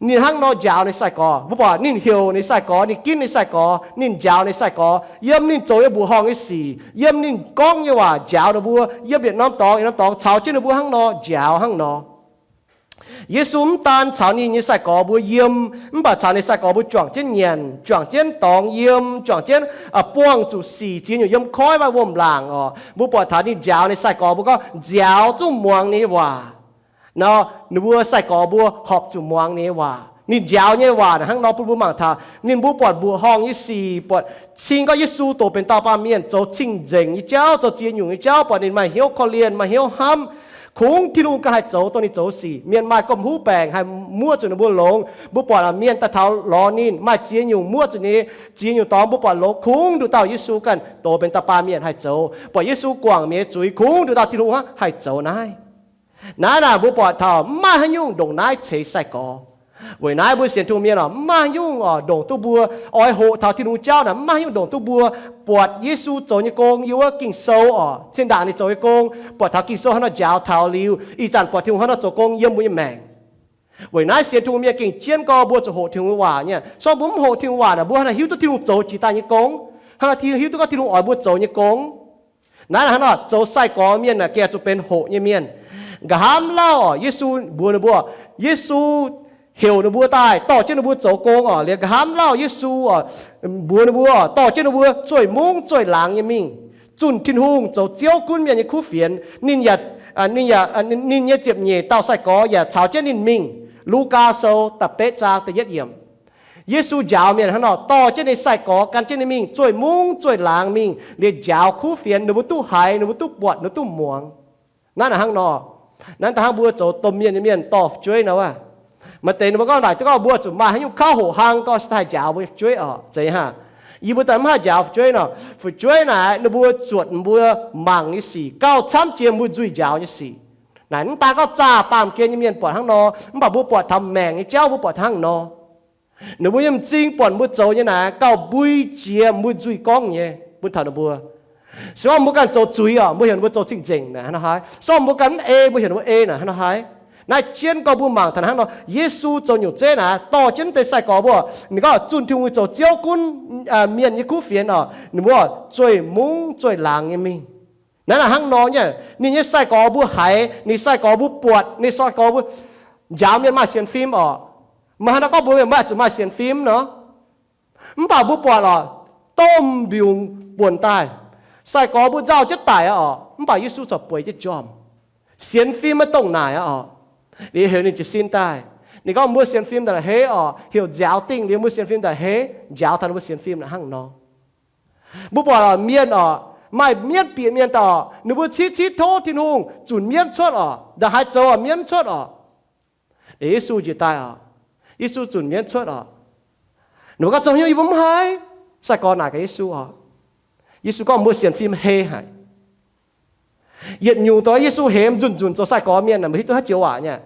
Ninh hnangv nor njaaux ninh sai-gorx. Mbuo buatc ninh heuc ninh sai-gorx, ninh ginv ninh sai-gorx, ninh njaaux ninh sai-gorx yiem ninh zoux nyei mbuoqc horngh nyei sic, yiem ninh gorngv nyei waac njaaux ninh mbuo, yiem yietc norm dorngx yietc norm dorngx caux jienv ninh mbuo hnangv nor njaaux hnangv nor. Yesu mv daan caux ninh nyei sai-gorx mbuo yiem, mv baac caux ninh sai-gorx mbuo juangc jienv nyanc, juangc jienv dorngx yiem, juangc jienv buangh zuqc sic ziex nyungc yiem koiv fai wuom-laangc oc. Mbuo buatc taux ninh njaaux ninh sai-gorx mbuo gorngv nziaaux zungv muangx ninh nyei waac. Nor ninh mbuo sai-gorx mbuo horpc zuqc muangx ninh nyei waac. Ninh njaaux nyei waac naaic hnangv nor bun mbuo mangc taux ninh mbuo buatc mbuoqc horngh nyei sic, buatc cing gorngv Yesu doqc benx dauh baamh mienh zoux cing-nzengc nyei jauv, zoux ziex nyungc nyei jauv, buatc ninh maaih hnyouv korv-lienh, maaih hnyouv hnamv. Kungx Tin-Hungh ganh haih zoux dongh ninh zoux sic. Mienh maaih gomh huv baengc haih muoqv zuqc ninh mbuo longx. Mbuo buatc mienh daaih taux lorz ninh maaih ziex nyungc muoqv zuqc ninh, ziex nyungc dorngx mbuo buatc longx. Kungx nduqc dauh Yesu ganh doqc benx dauh baamh mienh haih zoux. Buatc Yesu guangc mienh nyei zuiz, kungx nduqc dauh Tin-Hungh hnangv haih zoux naaiv. Naaiv naaic mbuo buatc taux mv maaih haaix nyungc ndongc naaiv ceix sai-gorx. Weic naaiv mbuo sienx Tin-Hungh mienh oc, mv maaih haaix nyungc oc ndongc duqv mbuo oix hoqc taux Tin-Hungh jauv naaic, mv maaih haaix nyungc ndongc duqv mbuo buatc Yesu zoux nyei gong yiem wuov Ging-Sou oc, zinh ndaangc ninh zoux nyei gong, buatc taux Ging-Sou hnangv nor njaaux taux liuz, ih zanc buatc Tin-Hungh hnangv nor zoux gong yiem mbuo nyei maengc. Weic naaiv sienx Tin-Hungh mienh gengh jienv gorngv mbuo zuqc hoqc Tin-Hungh nyei waac nyei. Se gorngv mbuo mv hoqc Tin-Hungh waac naaic, mbuo hnangv naaic hiuv duqv Tin-Hungh zoux jiex daaih nyei gong, hnangv naaic hiuv duqv gorngv Tin-Hungh oix mbuo zoux nyei gong. Naaiv hnangv nor zoux sai-gorx mienh naaic gengh zuqc benx hoqc nyei mienh. Nqa'haav lauh oc, Yesu mbuox ninh mbuo, Yesu heuc ninh mbuo daaih dorh jienv ninh mbuo zoux gong oc. Liuz nqa'haav lauh Yesu oc, mbuox ninh mbuo dorh jienv ninh mbuo zueih mungv zueih laangz nyei mingh zunh Tin-Hungh, zoux Ziouv gunv mienh nyei kuv fienx. Ninh yaac, ninh yaac, ninh nyei ziepc nyeic dauh sai-gorx yaac caux jienv ninh mingh. Lugaa Sou da'betv zaang da'yietv yiemc. Yesu njaaux mienh hnangv nor, dorh jienv ninh sai-gorx gan jienv ninh mingh zueih mungv zueih laangz mingh, liuz njaaux kuv fienx, ninh mbuo duqv haiz, ninh mbuo duqv buatc, ninh mbuo duqv muangx. Naaiv naaic hnangv nor, naaiv da'hnangv mbuo zoux domh mienh nyei mienh dorh fu'jueiv nor wuov, maaih deix ninh mbuo gorngv naaic duqv gorngv mbuo zuqc maaih haaix nyungc kauv hoqc hnangv gorngv se haih njaaux mbuo nyei fu'jueiv oc. Zeiz haav, yie mbuo daaih mv haih njaaux fu'jueiv nor, fu'jueiv naaic ninh mbuo zuotc mbuo mangc nyei sic gauh camv jiex mbuo nzuih njaaux nyei sic. Naaic mv daan gorngv zaah baamh gen nyei mienh buatc hnangv nor, mv baac mbuo buatc taux maengc nyei jauv mbuo buatc hnangv nor. Ninh mbuo nyei m'zing buatc mbuo zoux nyei naaic gauh mbui jiex mbuo nzuih gorngv nyei bun taux ninh mbuo. Se gorngv mbuo ganh zoux zuiz oc, mbuo heuc ninh mbuo zoux cing-nzengc naaic hnangv nor haaix. Se gorngv mbuo ganh mv ei, mbuo heuc ninh mbuo ei naaic hnangv nor haaix. Naaiv jienv gorngv mbuo mangc taux naaiv hnangv nor, Yesu zoux nyungc zeiv naaic dorh jienv deix sai-gorx mbuo, ninh gorngv zunh Tin-Hungh zoux Ziouv gunv mienh nyei kuv fienx oc, ninh mbuo zueih mungv zueih laangz nyei mingh. Naaiv naaic hnangv nor nyei, ninh nyei sai-gorx mbuo haiz, ninh sai-gorx mbuo buatc, ninh sai-gorx mbuo njaaux mienh maaih sienx fim oc. Maaih haaix nor gorngv mbuo mienh maiv zuqc maaih sienx fim nor? Mv baac mbuo buatc oc, domh mbiungc buonc daaih, sai-gorx mbuo nzauh jienv daic aqv oc, mv baac Yesu corc bueix jienv njormh. Sienx fim maiv dongh naaic aqv oc. Liuz heuc ninh jiez sin daaih. Ninh gorngv mbuo sienx fim daaih hei oc, heuc nziaaux dingh liuz mbuo sienx fim daaih hei, njaaux taux ninh mbuo sienx fim naaic hnangv nor. Mbuo buatc oc, mienh oc, maaih mienv bieqc mienh daaih oc, ninh mbuo citv citv tov Tin-Hungh zunc mienv cuotv oc, ndongc haaix zoux oc mienv cuotv oc. Liuz Yesu njiec daaih oc, Yesu zunc mienv cuotv oc. Ninh mbuo gorngv, Zoux haaix nyungc yie mbuo mv haiz? Sai-gorx naaic gaax Yesu oc. Yesu gorngv, Mbuo sienx fim hei haic. Yietc nyungc dongh Yesu hemx nzunc nzunc zoux sai-gorx mienh, mbuo hiuv duqv haaix joux waac nyei?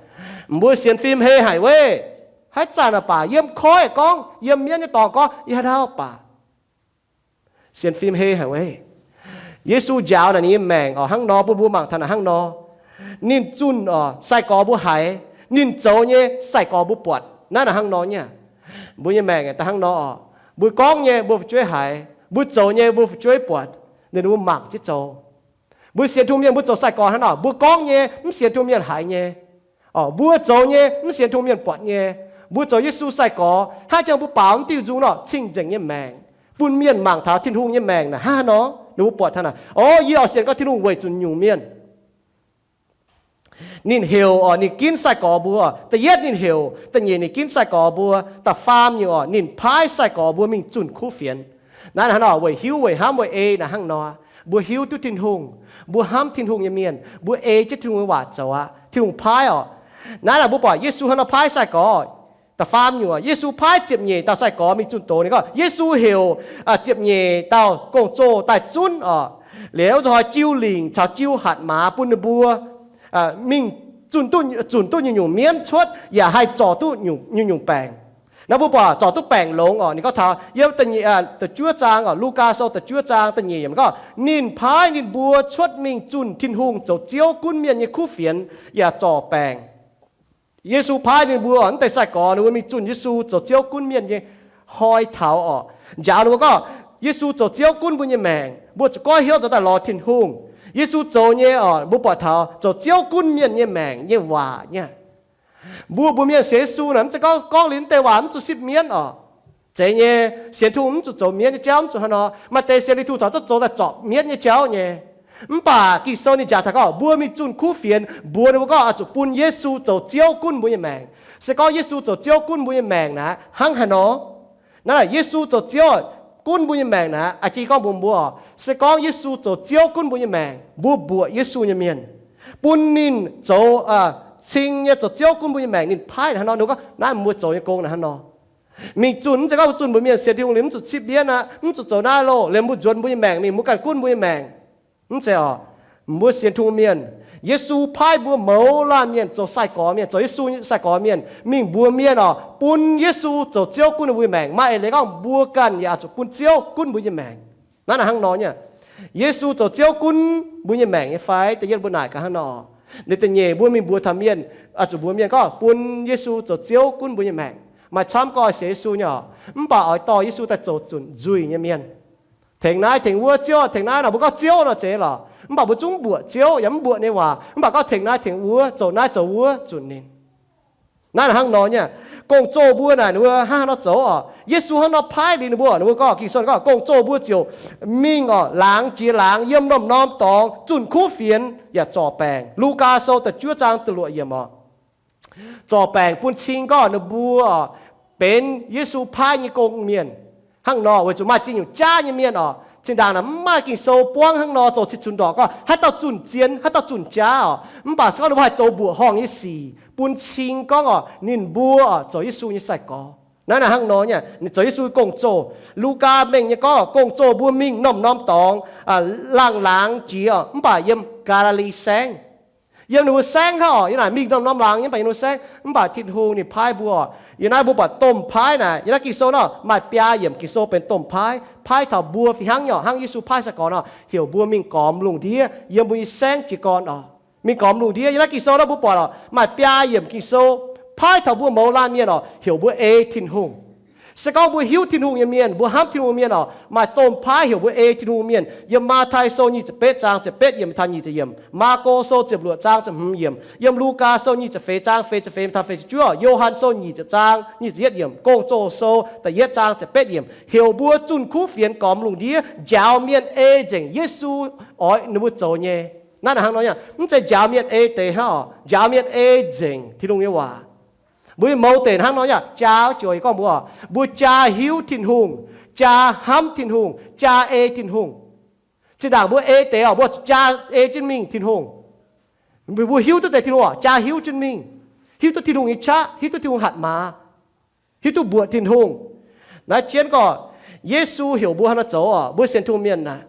Mbuo sienx fim hei haic weic, haaix zanc naaic baac yiem koiv gorngv, yiem mienv nyei dorngx gorngv, yie haaix dauh baac sienx fim hei haic weic. Yesu njaaux naaic ninh nyei maengc oc, hnangv nor bun mbuo mangc taux naaic hnangv nor. Ninh zunh oc, sai-gorx mbuo haiz, ninh zoux nyei sai-gorx mbuo buatc. Naaiv naaic hnangv nor nyei. Mbuo nyei maengc daaih hnangv nor oc. Mbuo gorngv nyei mbuo fu'jueiv haiz, mbuo zoux nyei mbuo fu'jueiv buatc, ninh mbuo mangc jienv zoux. Mbuo sienx Tin-Hungh mienh mbuo zoux sai-gorx hnangv nor, mbuo gorngv nyei mv sienx Tin-Hungh mienh haiz nyei. Mbuo zoux nyei mv sienx Tin-Hungh mienh buatc nyei. Mbuo zoux Yesu sai-gorx hnangv jangx mbuo baaux mv diuh nzung nor cing-nzengc nyei maengc, bun mienh mangc taux Tin-Hungh nyei maengc naaic hnangv haaix nor, ninh mbuo buatc taux naaic, o, yie oix sienx gorngv Tin-Hungh weic zuqc nyungc mienh. Ninh heuc oc, ninh ginv sai-gorx mbuo. Da'yietv ninh heuc, da'nyeic ninh ginv sai-gorx mbuo. Da'faam nyungc oc, ninh paaiv sai-gorx mbuo mingh zunh kuv fienx. Naaiv hnangv nor, weic hiuv, weic hnamv, weic ei naaic hnangv nor. Mbuo hiuv duqv Tin-Hungh, mbuo hnamv Tin-Hungh nyei mienh, mbuo ei jienv Tin-Hungh nyei waac zoux aqv. Tin-Hungh paaiv oc. Naaiv naaic mbuo buatc Yesu hnangv nor paaiv sai-gorx. Da'faam nyungc, Yesu paaiv ziepc nyeic dauh sai-gorx mingh zunh doz. Ninh gorngv Yesu heuc ziepc nyeic dauh gong-zoh daaih zunv oc, liuz nzunc hoi jiu lingc caux jiu hatc maaz bun ninh mbuo mingh zunh duqv nyungc-nyungc mienv cuotv yaac haih zorc duqv nyungc-nyungc baengc. Naaiv mbuo buatc zorc duqv baengc longx oc. Ninh gorngv taux yiem da'nyeic, da'juov zaang oc, Lugaa Sou da'juov zaang da'nyeic yiemc gorngv, ninh paaiv ninh mbuo cuotv mingh zunh Tin-Hungh zoux Ziouv gunv mienh nyei kuv fienx yaac zorc baengc. Yesu paaiv ninh mbuo, mv deix sai-gorx ninh mbuo mingh zunh Yesu zoux Ziouv gunv mienh nyei hnoi taux oc, njaaux ninh mbuo gorngv Yesu zoux Ziouv gunv mbuo nyei maengc, mbuo zuqc goiv hnyouv zoux daaih lorz Tin-Hungh. Yesu zoux nyei oc, mbuo buatc taux zoux Ziouv gunv mienh nyei maengc nyei waac nyei. Mbuo, mbuo mienh sienx Yesu naaic, mv zeiz gorngv, gorngv liuz mv deix waac mv zuqc sipv mienv oc. Zeiz nyei, sienx Tin-Hungh mv zuqc zoux mienv nyei jauv, mv zuqc hnangv nor. Maaih deix sienx Tin-Hungh taux zuqc zoux daaih zorpc mienv nyei jauv nyei. Mv baac Ging-Sou ninh njaaux taux gorngv mbuo mingh zunh kuv fienx, mbuox ninh mbuo gorngv oix zuqc bun Yesu zoux Ziouv gunv mbuo nyei maengc. Se gorngv Yesu zoux Ziouv gunv mbuo nyei maengc naaic, hnangv haaix nor? Naaiv, Yesu zoux Ziouv gunv mbuo nyei maengc naaic, a'jang gorngv mbuox mbuo, se gorngv Yesu zoux Ziouv gunv mbuo nyei maengc, mbuo mbuoqc Yesu nyei mienh, bun ninh zoux, cing nyei zoux Ziouv gunv mbuo nyei maengc, ninh paaiv naaic hnangv nor, ninh gorngv naaiv mbuo zoux nyei gong naaic hnangv nor. Mingh zunh, mv zeiz gorngv mbuo zunh mbuox mienh sienx Tin-Hungh liuz mv zuqc sipv mienv aqv, mv zuqc zoux naaiv loh, liemh mbuo nzuonx mbuo nyei maengc mingh, mbuo ganh gunv mbuo nyei maengc. Mv zeiz oc. Mbuo sienx Tin-Hungh mienh, Yesu paaiv mbuo mouz laanh mienh zoux sai-gorx mienh, zoux Yesu sai-gorx mienh, mingh mbuox mienh oc, bun Yesu zoux Ziouv gunv ninh mbuo nyei maengc. Maaih eix leiz gorngv mbuo ganh yaac oix zuqc bun Ziouv gunv mbuo nyei maengc. Naaiv naaic hnangv nor nyei. Yesu zoux Ziouv gunv mbuo nyei maengc nyei fai? Da'yietv mbuo naaic gaax hnangv nor. Ninh da'nyeic mbuo mingh mbuox taux mienh, oix zuqc mbuox mienh gorngv bun Yesu zoux Ziouv gunv mbuo nyei maengc. Maaih camv gorngv sienx Yesu nyei oc, mv baac oix dorh Yesu daaih zoux zunc nzuih nyei mienh. Tengx naaiv tengx wuov, Ziouv tengx naaiv nor, mbuo gorngv Ziouv nor zeiz lorqc. Mv baac mbuo zungv mv mbuoqc Ziouv yaac mv mbuoqc ninh nyei waac. Mv baac gorngv tengx naaiv tengx wuov, zoux naaiv zoux wuov zunc ninh. Naaiv hnangv nor nyei. Gong-zoh mbuo naaic ninh mbuo hnangv haaix nor zoux oc? Yesu hnangv nor paaiv liuz ninh mbuo, ninh mbuo gorngv, Ging-Sou gorngv, gong-zoh mbuo ziouc mingh oc, laangz jiex laangz, yiem norm-norm dorngx zunh kuv fienx yaac zorc baengc. Lugaa Sou da'juov zaang da'luoqc yiemc oc. Zorc baengc bun cing gorngv ninh mbuo benx Yesu paaiv nyei gong mienh. Hnangv nor weic zuqc maaih ziex nyungc jaav nyei mienh oc, zinh ndaangc naaic mv maaih Ging-Sou buangv hnangv nor zoux cing-cunx ndorqc gorngv haaix dauh zunh zien, haaix dauh zunh jaav oc. Mv baac se gorngv ninh mbuo haih zoux mbuoqc horngh nyei sic bun cing gorngv oc, ninh mbuo oc zoux Yesu nyei sai-gorx. Naaiv naaic hnangv nor nyei, ninh zoux Yesu gong-zoh. Lugaa mengh nyei gorngv gong-zoh mbuo mingh norm-norm dorngx, laangh laangz jiex oc, mv baac yiem Gaa^li^li Saengv. Yiem ninh mbuo saengv hnangv oc, yiem naaic mingh norm-norm laangz, mv baac yiem ninh mbuo saengv, mv baac Tin-Hungh ninh paaiv mbuo oc. Yiem naaiv mbuo buatc domh paaiv naaic, yiem naaiv Ging-Sou nor maaih biaa yiemc Ging-Sou benx domh paaiv, paaiv taux mbuo fih hnangv nyei oc, hnangv Yesu paaiv sai-gorx nor, heuc mbuo mingh gormx lungh ndiev yiem mbuo nyei saengv jiez gorn oc. Mingh gormx lungh ndiev. Yiem naaiv Ging-Sou nor mbuo buatc oc, maaih biaa yiemc Ging-Sou paaiv taux mbuo mouz laanh mienh oc, heuc mbuo ei Tin-Hungh. Se gorngv mbuo hiuv Tin-Hungh nyei mienh, mbuo hnamv Tin-Hungh mienh oc, maaih domh paaiv heuc mbuo ei Tin-Hungh mienh. Yiem Matv^tai Sou nyic ziepc betv zaang ziepc betv yiemc taux nyic ziepc yiemc, Maako Sou ziepc luoqc zaang ziepc hmz yiemc, yiem Lugaa Sou nyic ziepc feix zaang feix ziepc feix taux feix ziepc juov, Yo^han Sou nyic ziepc zaang nyic ziepc yietv yiemc, Gong-Zoh Sou da'yietv zaang ziepc betv yiemc, heuc mbuo zunh kuv fienx gormx lungh ndiev njaaux mienh ei nzengc Yesu oix ninh mbuo zoux nyei. Naaiv naaic hnangv nor nyei, mv zeiz njaaux mienh ei deix hnangv oc, njaaux mienh ei nzengc Tin-Hungh nyei waac. Mbuo mouz deix hnangv nor nyei, jaa joux gorngv mbuo, mbuo jaa hiuv Tin-Hungh, jaa hnamv Tin-Hungh, jaa ei Tin-Hungh. Zinh ndaangc mbuo ei deix oc, mbuo jaa ei jienv mingh Tin-Hungh. Mbuo hiuv duqv deix Tin-Hungh oc, jaa hiuv jienv mingh, hiuv duqv Tin-Hungh nyei qaqv, hiuv duqv Tin-Hungh hatc maaz, hiuv duqv mbuoqc Tin-Hungh. Naaiv jienv gorngv, Yesu heuc mbuo hnangv naaiv zoux oc, mbuo sienx Tin-Hungh mienh naaic,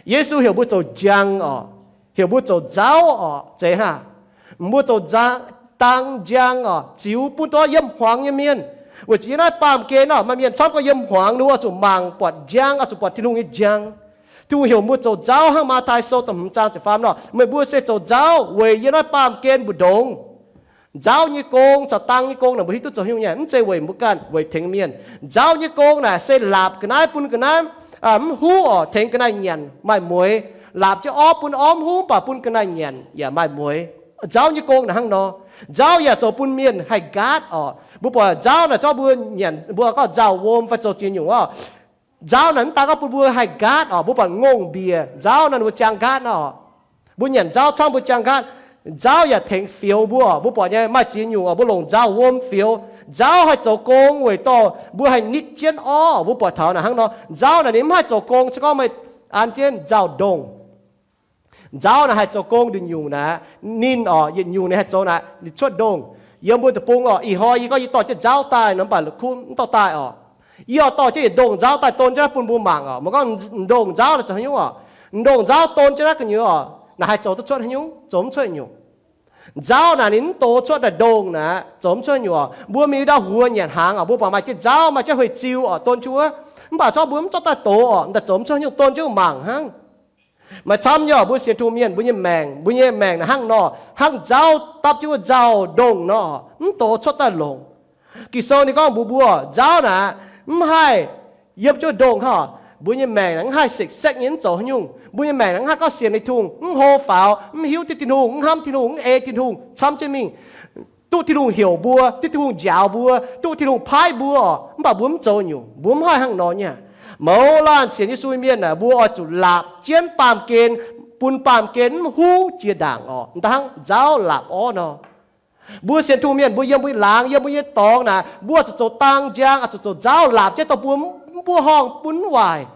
Yesu heuc mbuo zoux njang oc, heuc mbuo zoux nzauv oc, zeiz hnangv. Mbuo zoux nza-, dang njang oc, ziux bun dorh yiem hmuangx nyei mienh. Weic zuqc yiem naaiv baamh gen oc, maaih mienh camv gorngv yiem hmuangx ninh mbuo oix zuqc mangc buatc njang, oix zuqc buatc Tin-Hungh nyei njang. Tin-Hungh heuc mbuo zoux nzauv hnangv Matv^tai Sou da'hmz zaang ziepc faam nor, meih mbuo se zoux nzauv weic yiem naaiv baamh gen mbu'ndongx. Nzauv nyei gong caux dang nyei gong naaic mbuo hiuv duqv zoux haaix nyungc nyei? Mv zeiz weic mbuo ganh, weic tengx mienh. Nzauv nyei gong naaic se laapc ga'naaiv bun ga'naaiv mv huv oc, tengx ga'naaiv nyanc maaih mueix. Laapc jienv orv bun orv mv huv, mv baac bun ga'naaiv nyanc yaac maaih mueix. Nzauv nyei gong naaic hnangv nor. Nzauv yaac zoux bun mienh haih nqaatv oc. Mbuo buatc nzauv naaic zorqv mbuo nyanc, mbuo gorngv nzauh wuom fai zoux ziex nyungc oc. Nzauv naaic mv daan gorngv bun mbuo haih nqaatv oc, mbuo buatc ngongh mbiec nzauv naaic mbuo jaang nqaatv nor. Mbuo nyanc nzauv camv mbuo jaang nqaatv. Nzauv yaac tengx fioux mbuo oc. Mbuo buatc nyei maaih ziex nyungc oc, mbuo longc nzauh wuom fioux. Nzauv haih zoux gong weic dorh mbuo haih nitv jienv orv. Mbuo buatc taux naaic hnangv nor, nzauv naaic ninh mv haih zoux gong se gorngv meih an jienv nzauh ndongh. Nzauv naaic haih zoux gong nduqc nyungc naaic, ninh oc, yietc nyungc ninh haih zoux naaic, ninh cuotv ndongh. Yiem mbuo deic-bung oc, ih hnoi yie gorngv yie dorh jienv nzauv daaih nor, mv baac la'kuqv mv dorh daaih oc. Yie oix dorh jienv yietc ndongh nzauv daaih don jienv naaiv bun mbuo mangc oc. Meih gorngv ndongh nzauv naaic zoux haaix nyungc oc? Ndongh nzauv don jienv naaiv gu'nyuoz oc, naaic haih zoux duqv cuotv haaix nyungc? Zoux mv cuotv nyungc. Nzauv naaic ninh mv dox cuotv daaih ndongh naaic, zoux mv cuotv nyungc oc. Mbuo mingh ndau huox nyanc hnaangx oc, mbuo buatc maaih jienv nzauv, maaih jienv huei-ziu oc, don jienv wuov. Mv baac corc mbuo mv zorqv daaih dox oc, mv daaih zoux mv cuotv nyungc, don jienv mangc hnangv. Maaih camv nyei oc, mbuo sienx Tin-Hungh mienh, mbuo nyei maengc, mbuo nyei maengc naaic hnangv nor, hnangv nzauv dapv jienv wuov nzauv ndongh nor, mv dox cuotv daaih longc. Ging-Sou ninh gorngv mbuox mbuo, nzauv naaic mv haih yiem jienv ndongh hnangv. Mbuo nyei maengc naaic mv haih sekv-sekv nyei mv zoux haaix nyungc. Mbuo nyei maengc naaic mv haih gorngv sienx Tin-Hungh, mv hlo faaux, mv hiuv duqv Tin-Hungh, mv hnamv Tin-Hungh, mv ei Tin-Hungh, camv jienv mingh duqv Tin-Hungh heuc mbuo, duqv Tin-Hungh njaaux mbuo, duqv Tin-Hungh paaiv mbuo oc, mv baac mbuo mv zoux nyungc. Mbuo mv haih hnangv nor nyei. Mouz laanh sienx Yesu mienh naaic, mbuo oix zuqc laapc jienv baamh gen, bun baamh gen mv huv jiex ndaangc oc, da'hnangv nzauv laapc orv nor. Mbuo sienx Tin-Hungh mienh, mbuo yiem mbuo nyei laangz, yiem mbuo nyei dorngx naaic, mbuo zuqc zoux dang njang, zuqc zoux nzauv laapc jienv dorh mbuo mv buov horngh, bun mv waaic.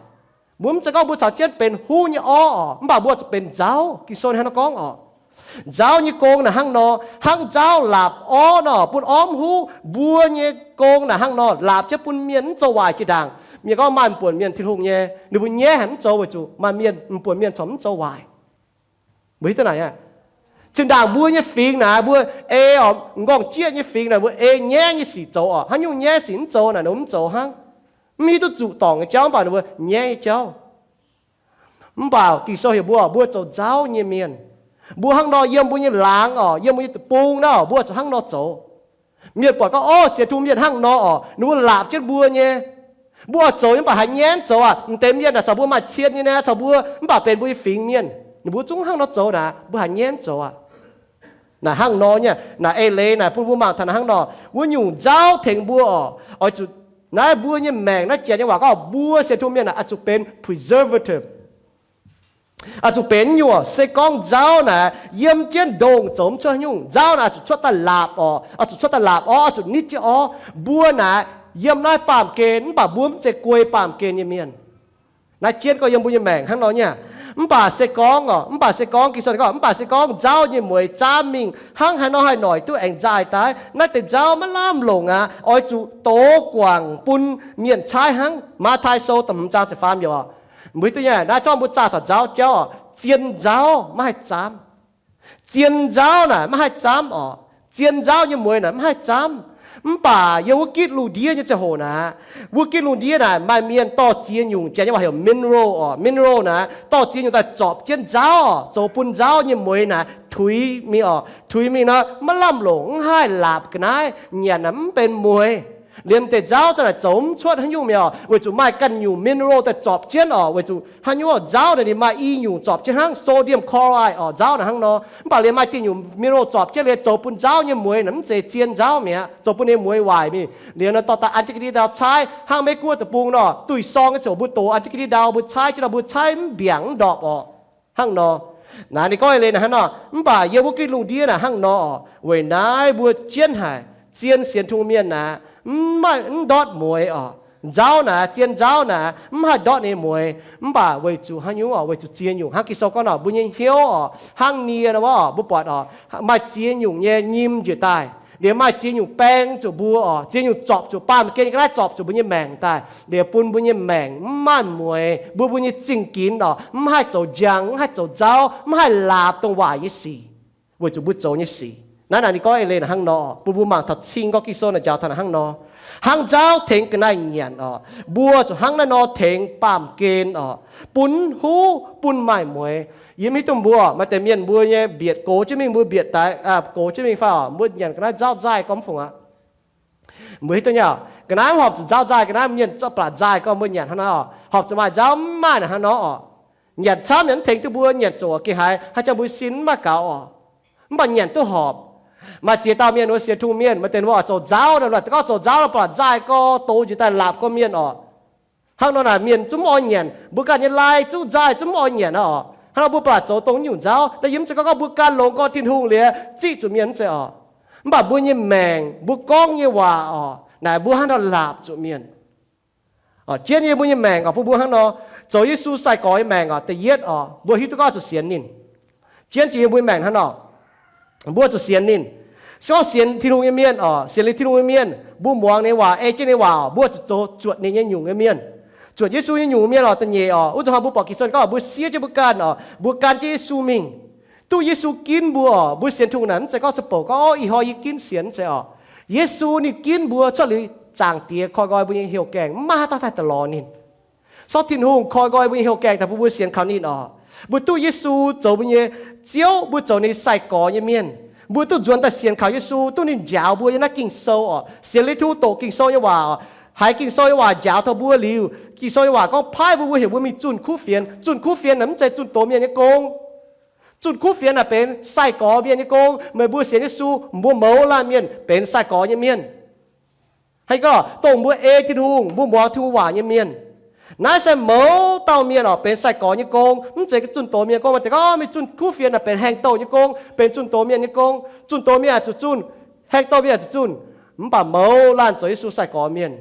Mbuo mv zeiz gorngv mbuo caux jienv benx huv nyei orv oc, mv baac mbuo zuqc benx nzauv. Ging-Sou hnangv nor gorngv oc. Nzauv nyei gong naaic hnangv nor, hnangv nzauv laapc orv nor, bun orv mv huv. Mbuo nyei gong naaic hnangv nor, laapc jienv bun mienh mv zoux waaic jiex ndaangc. Mienh gorngv maaih m'buonc mienh Tin-Hungh nyei, ninh mbuo nyaiv haic mv zoux weic zuqc maaih mienh, m'buonc mienh corc mv zoux waaic. Mbuo hiuv duqv naaic aqv. Zinh ndaangc mbuo nyei fingx naaic, mbuo ei oc, m'nqorngv jieqv nyei fingx naaic, mbuo ei nyaiv nyei sic zoux oc. Haaix nyungc nyaiv sic mv zoux naaic, ninh mbuo mv zoux hnangv. Mv hiuv duqv zuqc dorngc nyei jauv, mv baac ninh mbuo nyaiv nyei jauv. Mv baac Ging-Sou heuc mbuo, mbuo zoux nzauv nyei mienh. Mbuo hnangv nor yiem mbuo nyei laangz oc, yiem mbuo nyei deic-bung naaic, mbuo zuqc hnangv nor zoux. Mienh buatc gorngv, orv, sienx Tin-Hungh mienh hnangv nor oc, ninh mbuo laapc jienv mbuo nyei. Mbuo oix zoux nyei, mv baac haaix nyaiv zoux aqv. M'deix mienh naaic caux mbuo maaih cien nyei naaic, caux mbuo, mv baac benx mbuo nyei fingx mienh, ninh mbuo zungv hnangv nor zoux naaic, mbuo haaix nyaiv mv zoux aqv. Naaic hnangv nor nyei, naaic eix leiz naaic bun mbuo mangc taux naaic hnangv nor, wuov nyungc nzauv tengx mbuo oc. Oix zuqc, naaiv mbuo nyei maengc naaiv janx nyei waac gorngv, mbuo sienx Tin-Hungh mienh naaic oix zuqc benx preservative. Oix zuqc benx nyungc, se gorngv nzauv naaic yiem jienv ndongh zoux mv cuotv nyungc, nzauv naaic oix zuqc cuotv daaih laapc oc, oix zuqc cuotv daaih laapc orv, oix zuqc nitv jienv orv. Mbuo naaic yiem naaiv baamh gen, mv baac mbuo mv zeiz guei baamh gen nyei mienh. Naaiv jienv gorngv yiem mbuo nyei maengc hnangv nor nyei. Mv baac se gorngv oc, mv baac se gorngv, Ging-Sou gorngv, mv baac se gorngv nzauv nyei mueix zaamv mingh hnangv haaix nor haih noic duqv aengx nzaaih daaih, naaiv deix nzauv maiv lamh longc aqv. Oix zuqc dox guangc bun mienh caaiv hnangv. Matv^taai Sou da'hmz zaang ziepc faam yiemc oc. Mbuo hiuv duqv nyei, naaiv zorqv mbuo zaah taux nzauv jauv oc, zien nzauv maiv haih zaamv. Zien nzauv naaic maiv haih zaamv oc. Zien nzauv nyei mueix naaic maiv haih zaamv. Mv baac yiem wuov gitv lungh ndiev nyei ziangh hoc naaic, wuov gitv lungh ndiev naaic maaih mienh dorh ziex nyungc, janx nyei waac heuc mineral oc. Mineral naaic dorh ziex nyungc daaih zorpc jienv nzauv oc, zoux bun nzauv nyei mueix naaic tuix mingh oc. Tuix mingh nor maiv lamh longc, mv haih laapc ga'naaiv, nyanc naaic mv benx mueix. Liemh deix nzauv za'naaic zoux mv cuotv haaix nyungc mi'aqv oc, weic zuqc maaih ganh nyungc mineral daaih zorpc jienv oc. Weic zuqc haaix nyungc nzauv naaic ninh maaih i nyungc zorpc jienv hnangv, sodium chloride oc, nzauv naaic hnangv nor. Mv baac liemh maaih diuh nyungc mineral zorpc jienv liemh zoux bun nzauv nyei mueix naaic mv zeiz zien nzauv mi'aqv, zoux bun ninh mueix waaic mingh. Liemh nor dorh daaih an jienv ga'ndiev ndau caaiv, hnangv Meiv-Guoqv deic-bung nor, duih sorng nyei ziouc mbuo dox an jienv ga'ndiev ndau mbuo caaiv jienv nor mbuo caaiv mv mbiaangc mv ndorpc oc. Hnangv nor, naaiv ninh gorngv eix leiz naaic hnangv nor, mv baac yiem wuov gitv lungh ndiev naaic hnangv nor oc, weic naaiv mbuo jienv haic, zien sienx Tin-Hungh mienh naaic, mv maaih mv ndortv mueix oc. Nzauv naaic, zien nzauv naaic mv haih ndortv ninh mueix. Mv baac weic zuqc haaix nyungc oc? Weic zuqc ziex nyungc. Hnangv Ging-Sou gorngv nor, mbuo nyei hnyouv oc, hnangv nie nor wuov oc, mbuo buatc oc, maaih ziex nyungc nyei nyim njiec daaih. Liemh maaih ziex nyungc baeng zuqc mbuo oc, ziex nyungc zorpc zuqc baamh gen nyei ga'naaiv, zorpc zuqc mbuo nyei maengc daaih, liemh bun mbuo nyei maengc mv maaih mueix, mbuo mbuo nyei zingh ginx oc, mv haih zoux njang, mv haih zoux nzauv, mv haih laapc dongh waaic nyei sic, weic zuqc mbuo zoux nyei sic. Naaiv naaic ninh gorngv eix leiz naaic hnangv nor, bun mbuo mangc taux cing gorngv Ging-Sou naaic njaaux taux naaic hnangv nor. Hnangv nzauv tengx ga'naaiv nyanc oc, mbuo zuqc hnangv naaiv nor tengx baamh gen oc, bun huv, bun maaih mueix. Yie mv hiuv duqv mbuo, maaih deix mienh mbuo nyei mbietc gox jienv mingh, mbuo mbietc daaih, gox jienv mingh fai oc, mbuo nyanc ga'naaiv nzauv nzaaih gormx fungc aqv. Mbuo hiuv duqv nyei, ga'naaiv mv horpc zuqc nzauv nzaaih, ga'naaiv mienh zorqv ba'laqc nzaaih gorngv mbuo nyanc hnangv nor oc. Horpc zuqc maaih nzauv mv maaih naaic hnangv nor oc. Nyanc camv nyanc mv tengx duqv mbuo, nyanc zuqc gengh haiz haaix jangx mbuo sin mv maaih gaux oc. Mv baac nyanc duqv horpc. Maaih ziex dauh mienh wuov sienx Tin-Hungh mienh, maaih deix wuov oix zoux nzauv nor, gorngv zoux nzauv nor ba'laqc nzaaih gorx, dox njiec daaih laapc gorx mienh oc. Hnangv nor naaic mienh zungv mv oix nyanc, mbuo ganh nyei lai zungv nzaaih zungv mv oix nyanc aqv oc. Hnangv nor mbuo ba'laqc zoux dongh nyungc nzauv, naaiv yie mv zeiz gorngv gorngv mbuo gan longx gorngv Tin-Hungh liuz ziqv zuqc mienh, mv zeiz oc. Mv baac mbuo nyei maengc, mbuo gorngv nyei waac oc, naaic mbuo hnangv nor laapc zuqc mienh. Jienv yie mbuo nyei maengc oc, bun mbuo hnangv nor zoux Yesu sai-gorx nyei maengc oc. Da'yietv oc, mbuo hiuv duqv gorngv zuqc sienx ninh. Jienv jiex yie mbuo nyei maengc hnangv nor, mbuo zuqc sienx ninh. Se gorngv sienx Tin-Hungh nyei mienh oc, sienx liuz Tin-Hungh nyei mienh, mbuo muangx ninh nyei waac, ei jienv ninh nyei waac oc, mbuo zuqc zoux zuotc ninh nyei nyungc nyei mienh. Zuotc Yesu nyei nyungc mienh oc. Da'nyeic oc, wuov zanc hnoi mbuo buatc Ging-Sou gorngv mbuo siev jienv mbuo ganh oc, mbuo gan jienv Yesu mingh. duqv Yesu ginv mbuo oc. Mbuo sienx Tin-Hungh naaic mv zeiz gorngv ca'bouc gorngv, Ov, ih hnoi yie ginv sienx, mv zeiz oc. Yesu ninh ginv mbuo cuotv liuz zaangc Diex koi nqoi mbuo nyei hnyouv gaengh, maiv maaih haaix dauh haih daaih lorz ninh. Sortv Tin-Hungh koi nqoi mbuo nyei hnyouv gaengh daaih bun mbuo sienx kaux ninh oc. Mbuo duqv Yesu zoux mbuo nyei Ziouv, mbuo zoux ninh sai-gorx nyei mienh. Mbuo duqv nzuonx daaih sienx kaux Yesu, duqv ninh njaaux mbuo yiem naaiv Ging-Sou oc. Sienx Tin-Hungh doqc Ging-Sou nyei waac oc. Haiz Ging-Sou nyei waac njaaux taux mbuo liuz, Ging-Sou nyei waac gorngv paaiv mbuo, mbuo heuc mbuo mingh zunh kuv fienx. Zunh kuv fienx naaic mv zeiz zunh doz mienh nyei gong. Zunh kuv fienx naaic benx sai-gorx mienh nyei gong. Meih mbuo sienx Yesu, mbuo mouz laanh mienh benx sai-gorx nyei mienh. Hnangv gorngv dongh mbuo ei Tin-Hungh, mbuo muangx Tin-Hungh waac nyei mienh. Naaiv se mouz dauh mienh oc, benx sai-gorx nyei gong. Mv zeiz zunh doz mienh gong. Maaih deix gorngv mingh zunh kuv fienx naaic benx haengh douh nyei gong, benx zunh doz mienh nyei gong. Zunh doz mienh aah, zuqc zunh. Haengh douh mienh aah, zuqc zunh. Mv baac mouz laanh zoux Yesu sai-gorx mienh,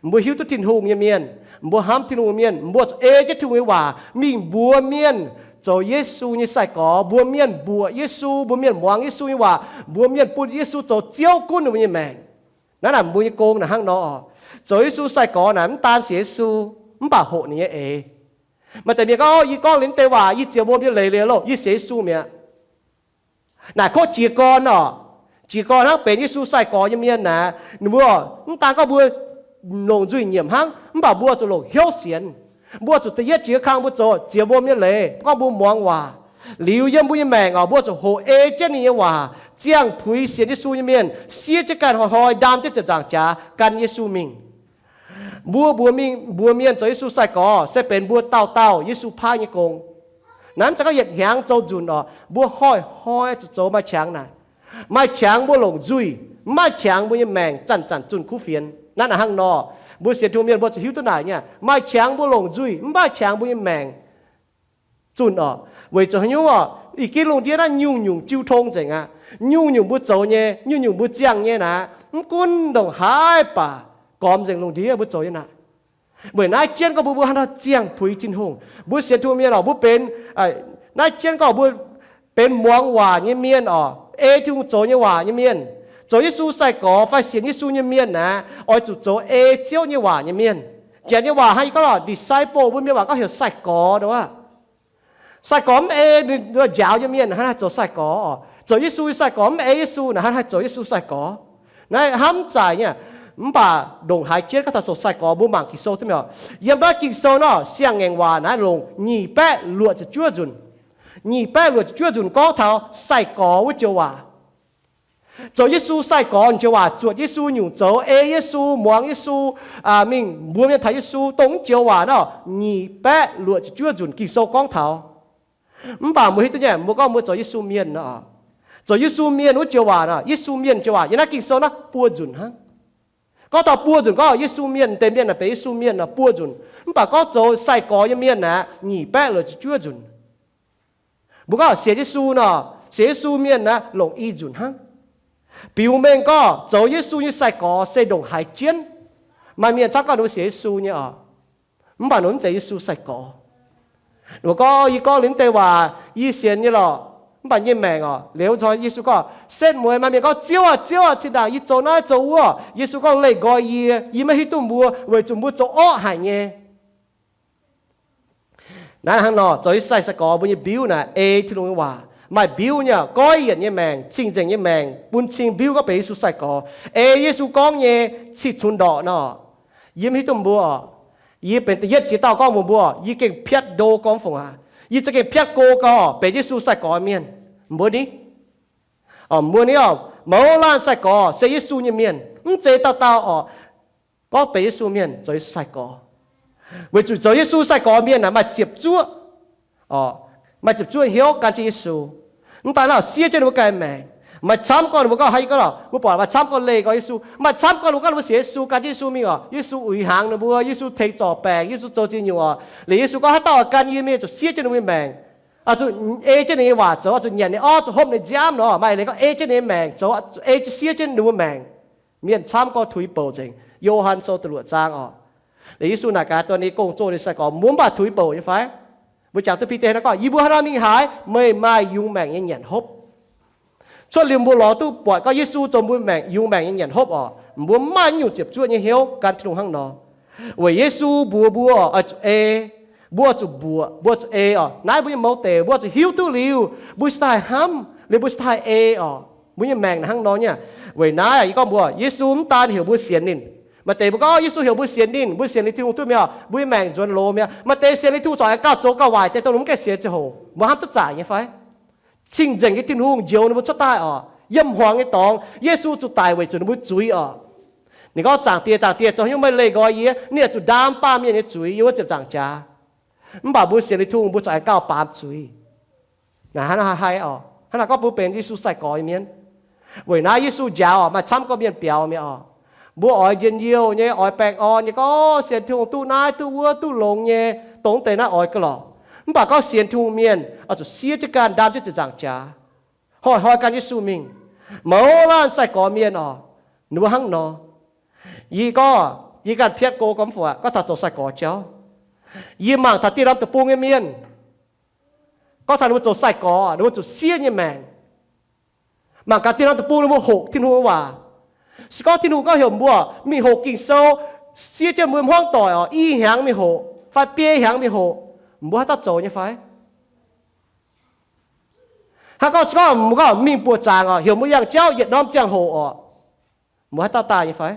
mbuo hiuv duqv Tin-Hungh nyei mienh, mbuo hnamv Tin-Hungh nyei mienh, mbuo zuqc ei jienv Tin-Hungh nyei waac mingh mbuox mienh zoux Yesu nyei sai-gorx, mbuox mienh mbuoqc Yesu, mbuox mienh muangx Yesu nyei waac, mbuox mienh bun Yesu zoux Ziouv gunv ninh mbuo nyei maengc. Naaiv naaic mbuo nyei gong naaic hnangv nor oc. Zoux Yesu sai-gorx naaic mv daan sienx Yesu, mv baac hoqc ninh nyei eix. Maaih deix mienh gorngv, Yie gorngv liuz deix waac, yie ziouc wuom nyei leiz liuz loh, yie sienx Yesu mi'aqv. Naaic kov jiez gorn oc. Jiez gorn hnangv benx Yesu sai-gorx nyei mienh naaic, ninh mbuo mv daan gorngv mbuo longc nzuih nyiemc hnangv, mv baac mbuo zuqc longc hnyouv sienx. Mbuo zuqc da'yietv jiex kang mbuo zoux ziouc wuom nyei leiz, gorngv mbuo muangx waac. Liuz yiem mbuo nyei maengc oc, mbuo zuqc hoqc ei jienv ninh nyei waac, ziangh puix sienx Yesu nyei mienh, siev jienv ganh hnoi-hnoi ndaam jienv ziepc nzaangc jaax gan Yesu mingh. Mbuo mbuox mingh mbuox mienh zoux Yesu sai-gorx se benx mbuo dauh dauh Yesu paaiv nyei gong. Naaiv mv zeiz gorngv yietc hnyangx zoux nzunc oc. Mbuo hnoi-hnoi zuqc zoux maaih qangx naaic. Maaih qangx mbuo longc nzuih, mv maaih qangx mbuo nyei maengc zanc-zanc zunh kuv fienx. Naaiv naaic hnangv nor, mbuo sienx Tin-Hungh mienh mbuo zuqc hiuv duqv naaic nyei, maaih qangx mbuo longc nzuih, mv maaih qangx mbuo nyei maengc zunh oc. Weic zuqc haaix nyungc oc? Ih ginv lungh ndiev naaiv nyungc-nyungc jiu tong nzengc aqv. Nyungc-nyungc mbuo zoux nyei, nyungc-nyungc mbuo ziangh nyei naaic, mv gunv ndongc haaix baac gormx nzengc lungh ndiev mbuo zoux nyei naaic. Weic naaiv jienv gorngv mbuo, mbuo hnangv nor ziangh puix Tin-Hungh. Mbuo sienx Tin-Hungh mienh oc, mbuo benx, naaiv jienv gorngv mbuo benx muangx waac nyei mienh oc, ei Tin-Hungh zoux nyei waac nyei mienh. Zoux Yesu sai-gorx fai sienx Yesu nyei mienh naaic, oix zuqc zoux ei Ziouv nyei waac nyei mienh. Janx nyei waac hnangv yie gorngv oc, disciple, mbuo mienh waac gorngv heuc sai-gorx nor. Sai-gorx mv ei ninh njaaux nyei mienh, hnangv naaiv haih zoux sai-gorx oc. Zoux Yesu nyei sai-gorx mv ei Yesu naaic, hnangv haih zoux Yesu sai-gorx? Naaiv hnamv zaic nyei. Mv baac ndongc haaix jienv gorngv taux zoux sai-gorx, mbuo mangc Ging-Sou duqv mi'aqv. Yiem naaiv Ging-Sou nor, Siang-Ngaengc Waac naaiv longc nyic baeqv luoqc ziepc juov nzunc. Nyic baeqv luoqc ziepc juov nzunc gorngv taux sai-gorx wuov joux waac. Zoux Yesu sai-gorx joux waac, zuotc Yesu nyungc zoux, ei Yesu, muangx Yesu, mingh mbuox mienh taux Yesu, dongh wuov joux waac nor, nyic baeqv luoqc ziepc juov nzunc Ging-Sou gorngv taux. Mv baac mbuo hiuv duqv nyei, mbuo gorngv mbuo zoux Yesu mienh nor, zoux Yesu mienh wuov joux waac nor, Yesu mienh joux waac yiem naaiv Ging-Sou naaiv buo nzunc hnangv. Gorngv taux buo nzunc gorngv Yesu mienh, deix mienh naaic benx Yesu mienh nor buo nzunc. Mv baac gorngv zoux sai-gorx nyei mienh naaic, nyic baeqv luoqc ziepc juov nzunc. Mbuo gorngv sienx Yesu nor, sienx Yesu mienh naaic longc i nzunc hnangv. Biux mengh gorngv zoux Yesu nyei sai-gorx se ndongc haaix jienv. Maaih mienh camv gorngv ninh mbuo sienx Yesu nyei oc, mv baac ninh mv zeiz Yesu sai-gorx. Ninh mbuo gorngv, Yie gorngv liuz deix waac yie sienx nyei lorqc, mv baac yie nyei maengc oc, liuz Yesu gorngv, setv mueiz. Maaih mienh gorngv, Ziouv aah! Ziouv aah! Zinh ndaangc yie zoux naaiv zoux wuov. Yesu gorngv, Leih nqoi yie. Yie maiv hiuv duqv mbuo, weic zuqc mbuo zoux orqv haic nyei. Naaiv hnangv nor, zoux Yesu sai-gorx mbuo nyei mbiuv naaic ei Tin-Hungh nyei waac. Maaih mbiuv nyei, goiv yienc nyei maengc, cing-nzengc nyei maengc, bun cing mbiuv gorngv benx Yesu sai-gorx. Ei Yesu gorngv nyei cih cunx ndorqc nor, yie maiv hiuv duqv mbuo oc. Yie benx da'yietv jiex dauh gorngv mbuox mbuo, yie gengh piatv ndo gorngv fongc aqv. Yie za'gengh piatv go gau benx Yesu sai-gorx mienh. Mbuo ni, mbuo ni oc, mouz laanh sai-gorx se Yesu nyei mienh, mv zeiz dauh dauh oc gorngv benx Yesu mienh zoux Yesu sai-gorx. Weic zuqc zoux Yesu sai-gorx mienh naaic maaih ziepc zuoqv, maaih ziepc zuoqv hnyouv gan jienv Yesu. Mv daan naaiv siev jienv ninh mbuo ganh maengc. Maaih camv gorngv ninh mbuo gorngv, haaix gorngv lorqc, mbuo buatc maaih camv gorngv leih nqoi Yesu. Maaih camv gorngv ninh mbuo gorngv ninh mbuo sienx Yesu, gan jienv Yesu mingh oc, Yesu uix hnaangx ninh mbuo, Yesu tengx zorc baengc, Yesu zoux ziex nyungc oc. Liuz Yesu gorngv, haaix dauh oix gan yie mingh zuqc siev jienv ninh mbuo nyei maengc, zuqc ei jienv ninh nyei waac zoux, zuqc nyanc ninh orv, zuqc hopv ninh nziaamv nor. Maaih leiz gorngv ei jienv ninh nyei maengc zoux, ei jienv siev jienv ninh mbuo maengc. Mienh camv gorngv tuix bouc nzengc. Yo^han Sou da'luoqc zaang oc. Liuz Yesu naaic gaax dongh ninh gong-zoh ninh sai-gorx, mbuo mv baac tuix bouc nyei fai? Mbuo jangx duqv Bide hnangv gorngv, Yie mbuo haaix nor mingh haaix, meih maaih yungz maengc nyei nyanc hopv. Cuotv liuz mbuo lorz duqv buatc gorngv Yesu zoux mbuo maengc, yungz maengc nyei nyanc hopv oc, mbuo mv maaih nyungc ziepc zuoqv nyei hnyouv gan Tin-Hungh hnangv nor. Weic Yesu mbuox mbuo oix zuqc ei, Mbuo zuqc mbuoqc, mbuo zuqc ei oc. Naaiv mbuo nyei mouz deic, mbuo zuqc hiuv duqv liuz, mbuo cingx daaih hnamv, liuz mbuo cingx daaih ei oc. Mbuo nyei maengc naaiv hnangv nor nyei. Weic naaiv yie gorngv mbuo, Yesu mv daan heuc mbuo sienx ninh. Maaih deix mbuo gorngv, Yesu heuc mbuo sienx ninh, mbuo sienx liuz Tin-Hungh duqv mi'aqv, mbuo nyei maengc nzuonx loz mi'aqv. Maaih deix sienx liuz Tin-Hungh corc aengx gauh zoux gauh waaic, deix dongh mv gaengh sienx ziangh hoc, mbuo hnamv duqv zaic nyei fai? Cing-nzengc nyei Tin-Hungh njoux ninh mbuo cuotv daaih oc. Yiem hmuangx nyei dorngx, Yesu zuqc daic weic zuqc ninh mbuo zuiz oc. Ninh gorngv, Zaangc Diex, Zaangc Diex, zoux haaix nyungc meih leih nqoi yie? Ninh zuqc ndaam baamh mienh nyei zuiz yiem wuov ziepc nzaangc jaax. Mv baac mbuo sienx liuz Tin-Hungh, mbuo corc aengx gauh baamz zuiz. Naaiv hnangv naaiv haiz oc, hnangv naaiv gorngv mbuo benx Yesu sai-gorx nyei mienh. Weic naaiv Yesu njaaux oc, maaih camv gorqv-mienh biaux mi'aqv oc. Mbuo oix njien-youh nyei, oix baengh orn nyei, gorngv sienx Tin-Hungh duqv naaiv duqv wuov duqv longx nyei, dongh deix naaiv oix gauh lorqc. Mv baac gorngv sienx Tin-Hungh mienh oix zuqc siev jienv ganh ndaam jienv ziepc nzaangc jaax, hnoi-hnoi gan Yesu mingh. Mouz laanh sai-gorx mienh oc, ninh mbuo hnangv nor. Yie gorngv, yie ganh piatv go gormx fungc aqv, gorngv taux zoux sai-gorx jauv. Yie mangc taux dieh norm deic-bung nyei mienh, gorngv taux ninh mbuo zoux sai-gorx, ninh mbuo zuqc siev nyei maengc. Mangc gaax dieh norm deic-bung ninh mbuo hoqc Tin-Hungh waac. Se gorngv Tin-Hungh gorngv heuc mbuo mingh hoqc Ging-Sou, siev jienv mbuo hmuangv doic oc, i hnyangx mingh hoqc fai biei hnyangx mingh hoqc, mbuo haaix dauh zoux nyei fai? Hnangv gorngv se gorngv mbuo gorngv mingh buoqc zaangc oc, heuc mbuo yangh jauv yietc norm ziangh hoc oc, mbuo haaix dauh daaih nyei fai?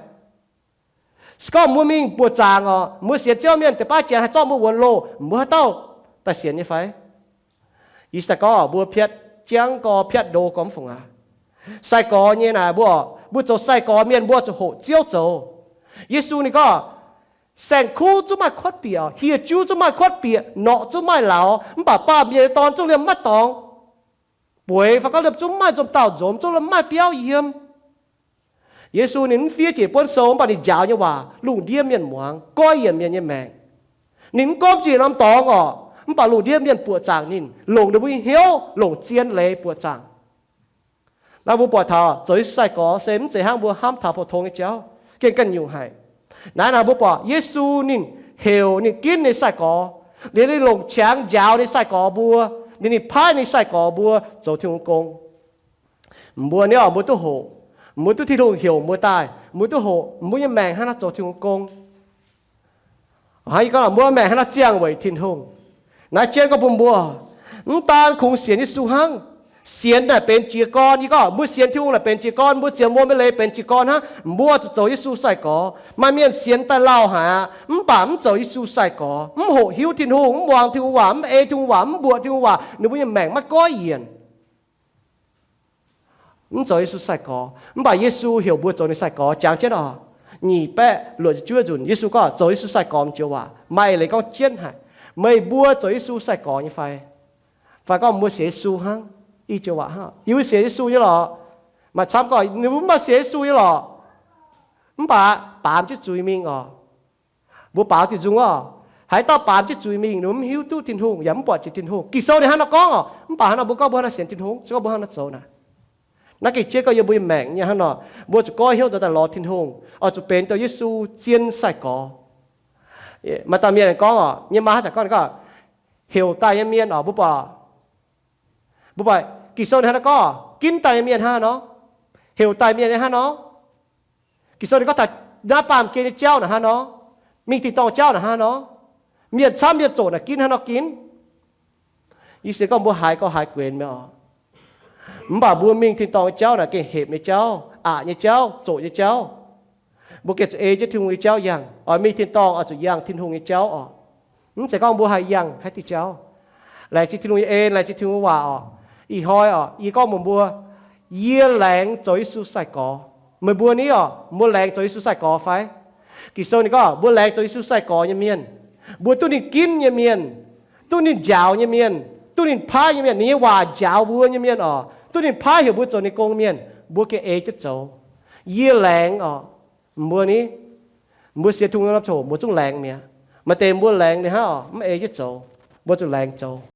Se gorngv mbuo mingh buoqc zaangc oc, mbuo sienx Ziouv mienh deix baav janx haih zorqv mbuo wuonx loh, mbuo haaix dauh daaih sienx nyei fai? Yie se gorngv mbuo piatv jiangv gorx piatv ndo gormx fungc aqv. Sai-gorx nyei naaic mbuo, mbuo zoux sai-gorx mienh mbuo zuqc hoqc Ziouv zoux. Yesu ninh gorngv, saeng-kuv zungv maaih kuotv bieqc, hieh juv zungv maaih kuotv bieqc, norqc zungv maaih lauz, mv baac baamh mienh nyei dorn zungv liemh maiv dorngx. Bueix fai gorngv liemh zungv maiv maaih nzomh dauh nzomz, zungv liemh maiv biauv yiem. Yesu ninh mv fiev jiex buonv sou, mv baac ninh njaaux nyei waac lungh ndiev mienh muangx, goiv yienc mienh nyei maengc. Ninh mv gorngv jiex norm dorngx oc, mv baac lungh ndiev mienh buoqc zaangc ninh, longc ninh mbuo nyei hnyouv longc zien leiz buoqc zaangc. Naaiv mbuo buatc taux zoux Yesu sai-gorx se mv zeiz hnangv mbuo hnamv taux pou-tong nyei jauv, gengh ganh nyungc haic. Naaiv naaic mbuo buatc Yesu ninh heuc ninh ginv ninh sai-gorx, liuz ninh longc qangx njaaux ninh sai-gorx mbuo, liuz ninh paaiv ninh sai-gorx mbuo zoux Tin-Hungh gong. Mbuo ni oc, mbuo duqv hoqc, mbuo duqv Tin-Hungh heuc mbuo daaih, mbuo duqv hoqc, mbuo nyei maengc hnangv naaiv zoux Tin-Hungh gong. Hnangv yie gorngv, mbuo maengc hnangv naaiv ziangh weic Tin-Hungh. Naaiv jienv gorngv bun mbuo, mv daan kungx sienx Yesu hnangv, sienx naaic benx jiez gorn. Yie gorngv mbuo sienx Tin-Hungh naaic benx jiez gorn, mbuo zienx muoz maiv leiz benx jiez gorn hnangv. Mbuo zuqc zoux Yesu sai-gorx. Maaih mienh sienx daaih lauh haic aqv, mv baac mv zoux Yesu sai-gorx, mv hoqc hiuv Tin-Hungh, mv muangx Tin-Hungh waac, mv ei Tin-Hungh waac, mv mbuoqc Tin-Hungh waac, ninh mbuo nyei maengc maiv goiv yienc. Mv zoux Yesu sai-gorx, mv baac Yesu heuc mbuo zoux ninh sai-gorx. Jangx jienv oc, nyic baeqv luoqc ziepc juov nzunc Yesu gorngv zoux Yesu sai-gorx m'joux waac, maaih eix leiz gorngv jienv haic. Meih mbuo zoux Yesu sai-gorx nyei fai? Fai gorngv mbuo sienx Yesu hnangv? I joux waac hnangv, yie mbuo sienx Yesu nyei lorqc. Maaih camv gorngv ninh mbuo mv baac sienx Yesu nyei lorqc, mv baac baamz jienv zuiz mingh oc. Mbuo baaux diuh nzung oc. Haaix dauh baamz jienv zuiz mingh, ninh mbuo mv hiuv duqv Tin-Hungh yaac mv buatc jiex Tin-Hungh. Ging-Sou ninh hnangv nor gorngv oc. Mv baac hnangv nor mbuo gorngv mbuo hnangv nor sienx Tin-Hungh, se gorngv mbuo hnangv nor zoux naaic, naaiv gengh jienv gorngv yiem mbuo nyei maengc nyei hnangv nor, mbuo zuqc goiv hnyouv nzuonx daaih lorz Tin-Hungh, oix zuqc benx douh Yesu zien sai-gorx. Maaih dauh mienh gorngv oc, nyei maa hnangv zanc gorngv, gorngv heuc daaih nyei mienh oc, mbuo buatc, mbuo buatc Ging-Sou ninh hnangv nor gorngv, ginv daaih nyei mienh hnangv nor, heuc daaih mienh nyei hnangv nor. Ging-Sou ninh gorngv taux naaiv baamh gen nyei jauv naaic hnangv nor, mingh tin-dorngh jauv naaic hnangv nor, mienh camv mienh zoqc naaic ginv hnangv nor ginv. Yie se gorngv mbuo haiz gorngv haiz guenx mi'aqv oc. Mv baac mbuo mingh tin-dorngh nyei jauv naaic gengh hepc nyei jauv, aqc nyei jauv, zoqc nyei jauv. Mbuo gengh zuqc ei jienv Tin-Hungh nyei jauv yangh. Oix mingh tin-dorngh oix zuqc yangh Tin-Hungh nyei jauv oc. Mv zeiz gorngv mbuo haih yangh haaix diuh jauv. Laengz zingh Tin-Hungh nyei en, laengz zingh Tin-Hungh waac oc. Ih hnoi oc, yie gorngv mbuox mbuo, yie laengz zoux Yesu sai-gorx. Meih mbuo ni oc, mbuo laengz zoux Yesu sai-gorx fai? Ging-Sou ninh gorngv mbuo laengz zoux Yesu sai-gorx nyei mienh, mbuo duqv ninh ginv nyei mienh, duqv ninh njaaux nyei mienh, duqv ninh paaiv nyei mienh, ninh nyei waac njaaux mbuo nyei mienh oc, duqv ninh paaiv heuc mbuo zoux ninh gong mienh, mbuo gengh ei jienv zoux. Yie laengz oc. Mbuo ni, mbuo sienx Tin-Hungh norm ziangh hoc mbuo zungv laengz mi'aqv. Maaih deix mbuo laengz ninh hnangv oc, mv ei jienv zoux. Mbuo zuqc laengz zoux.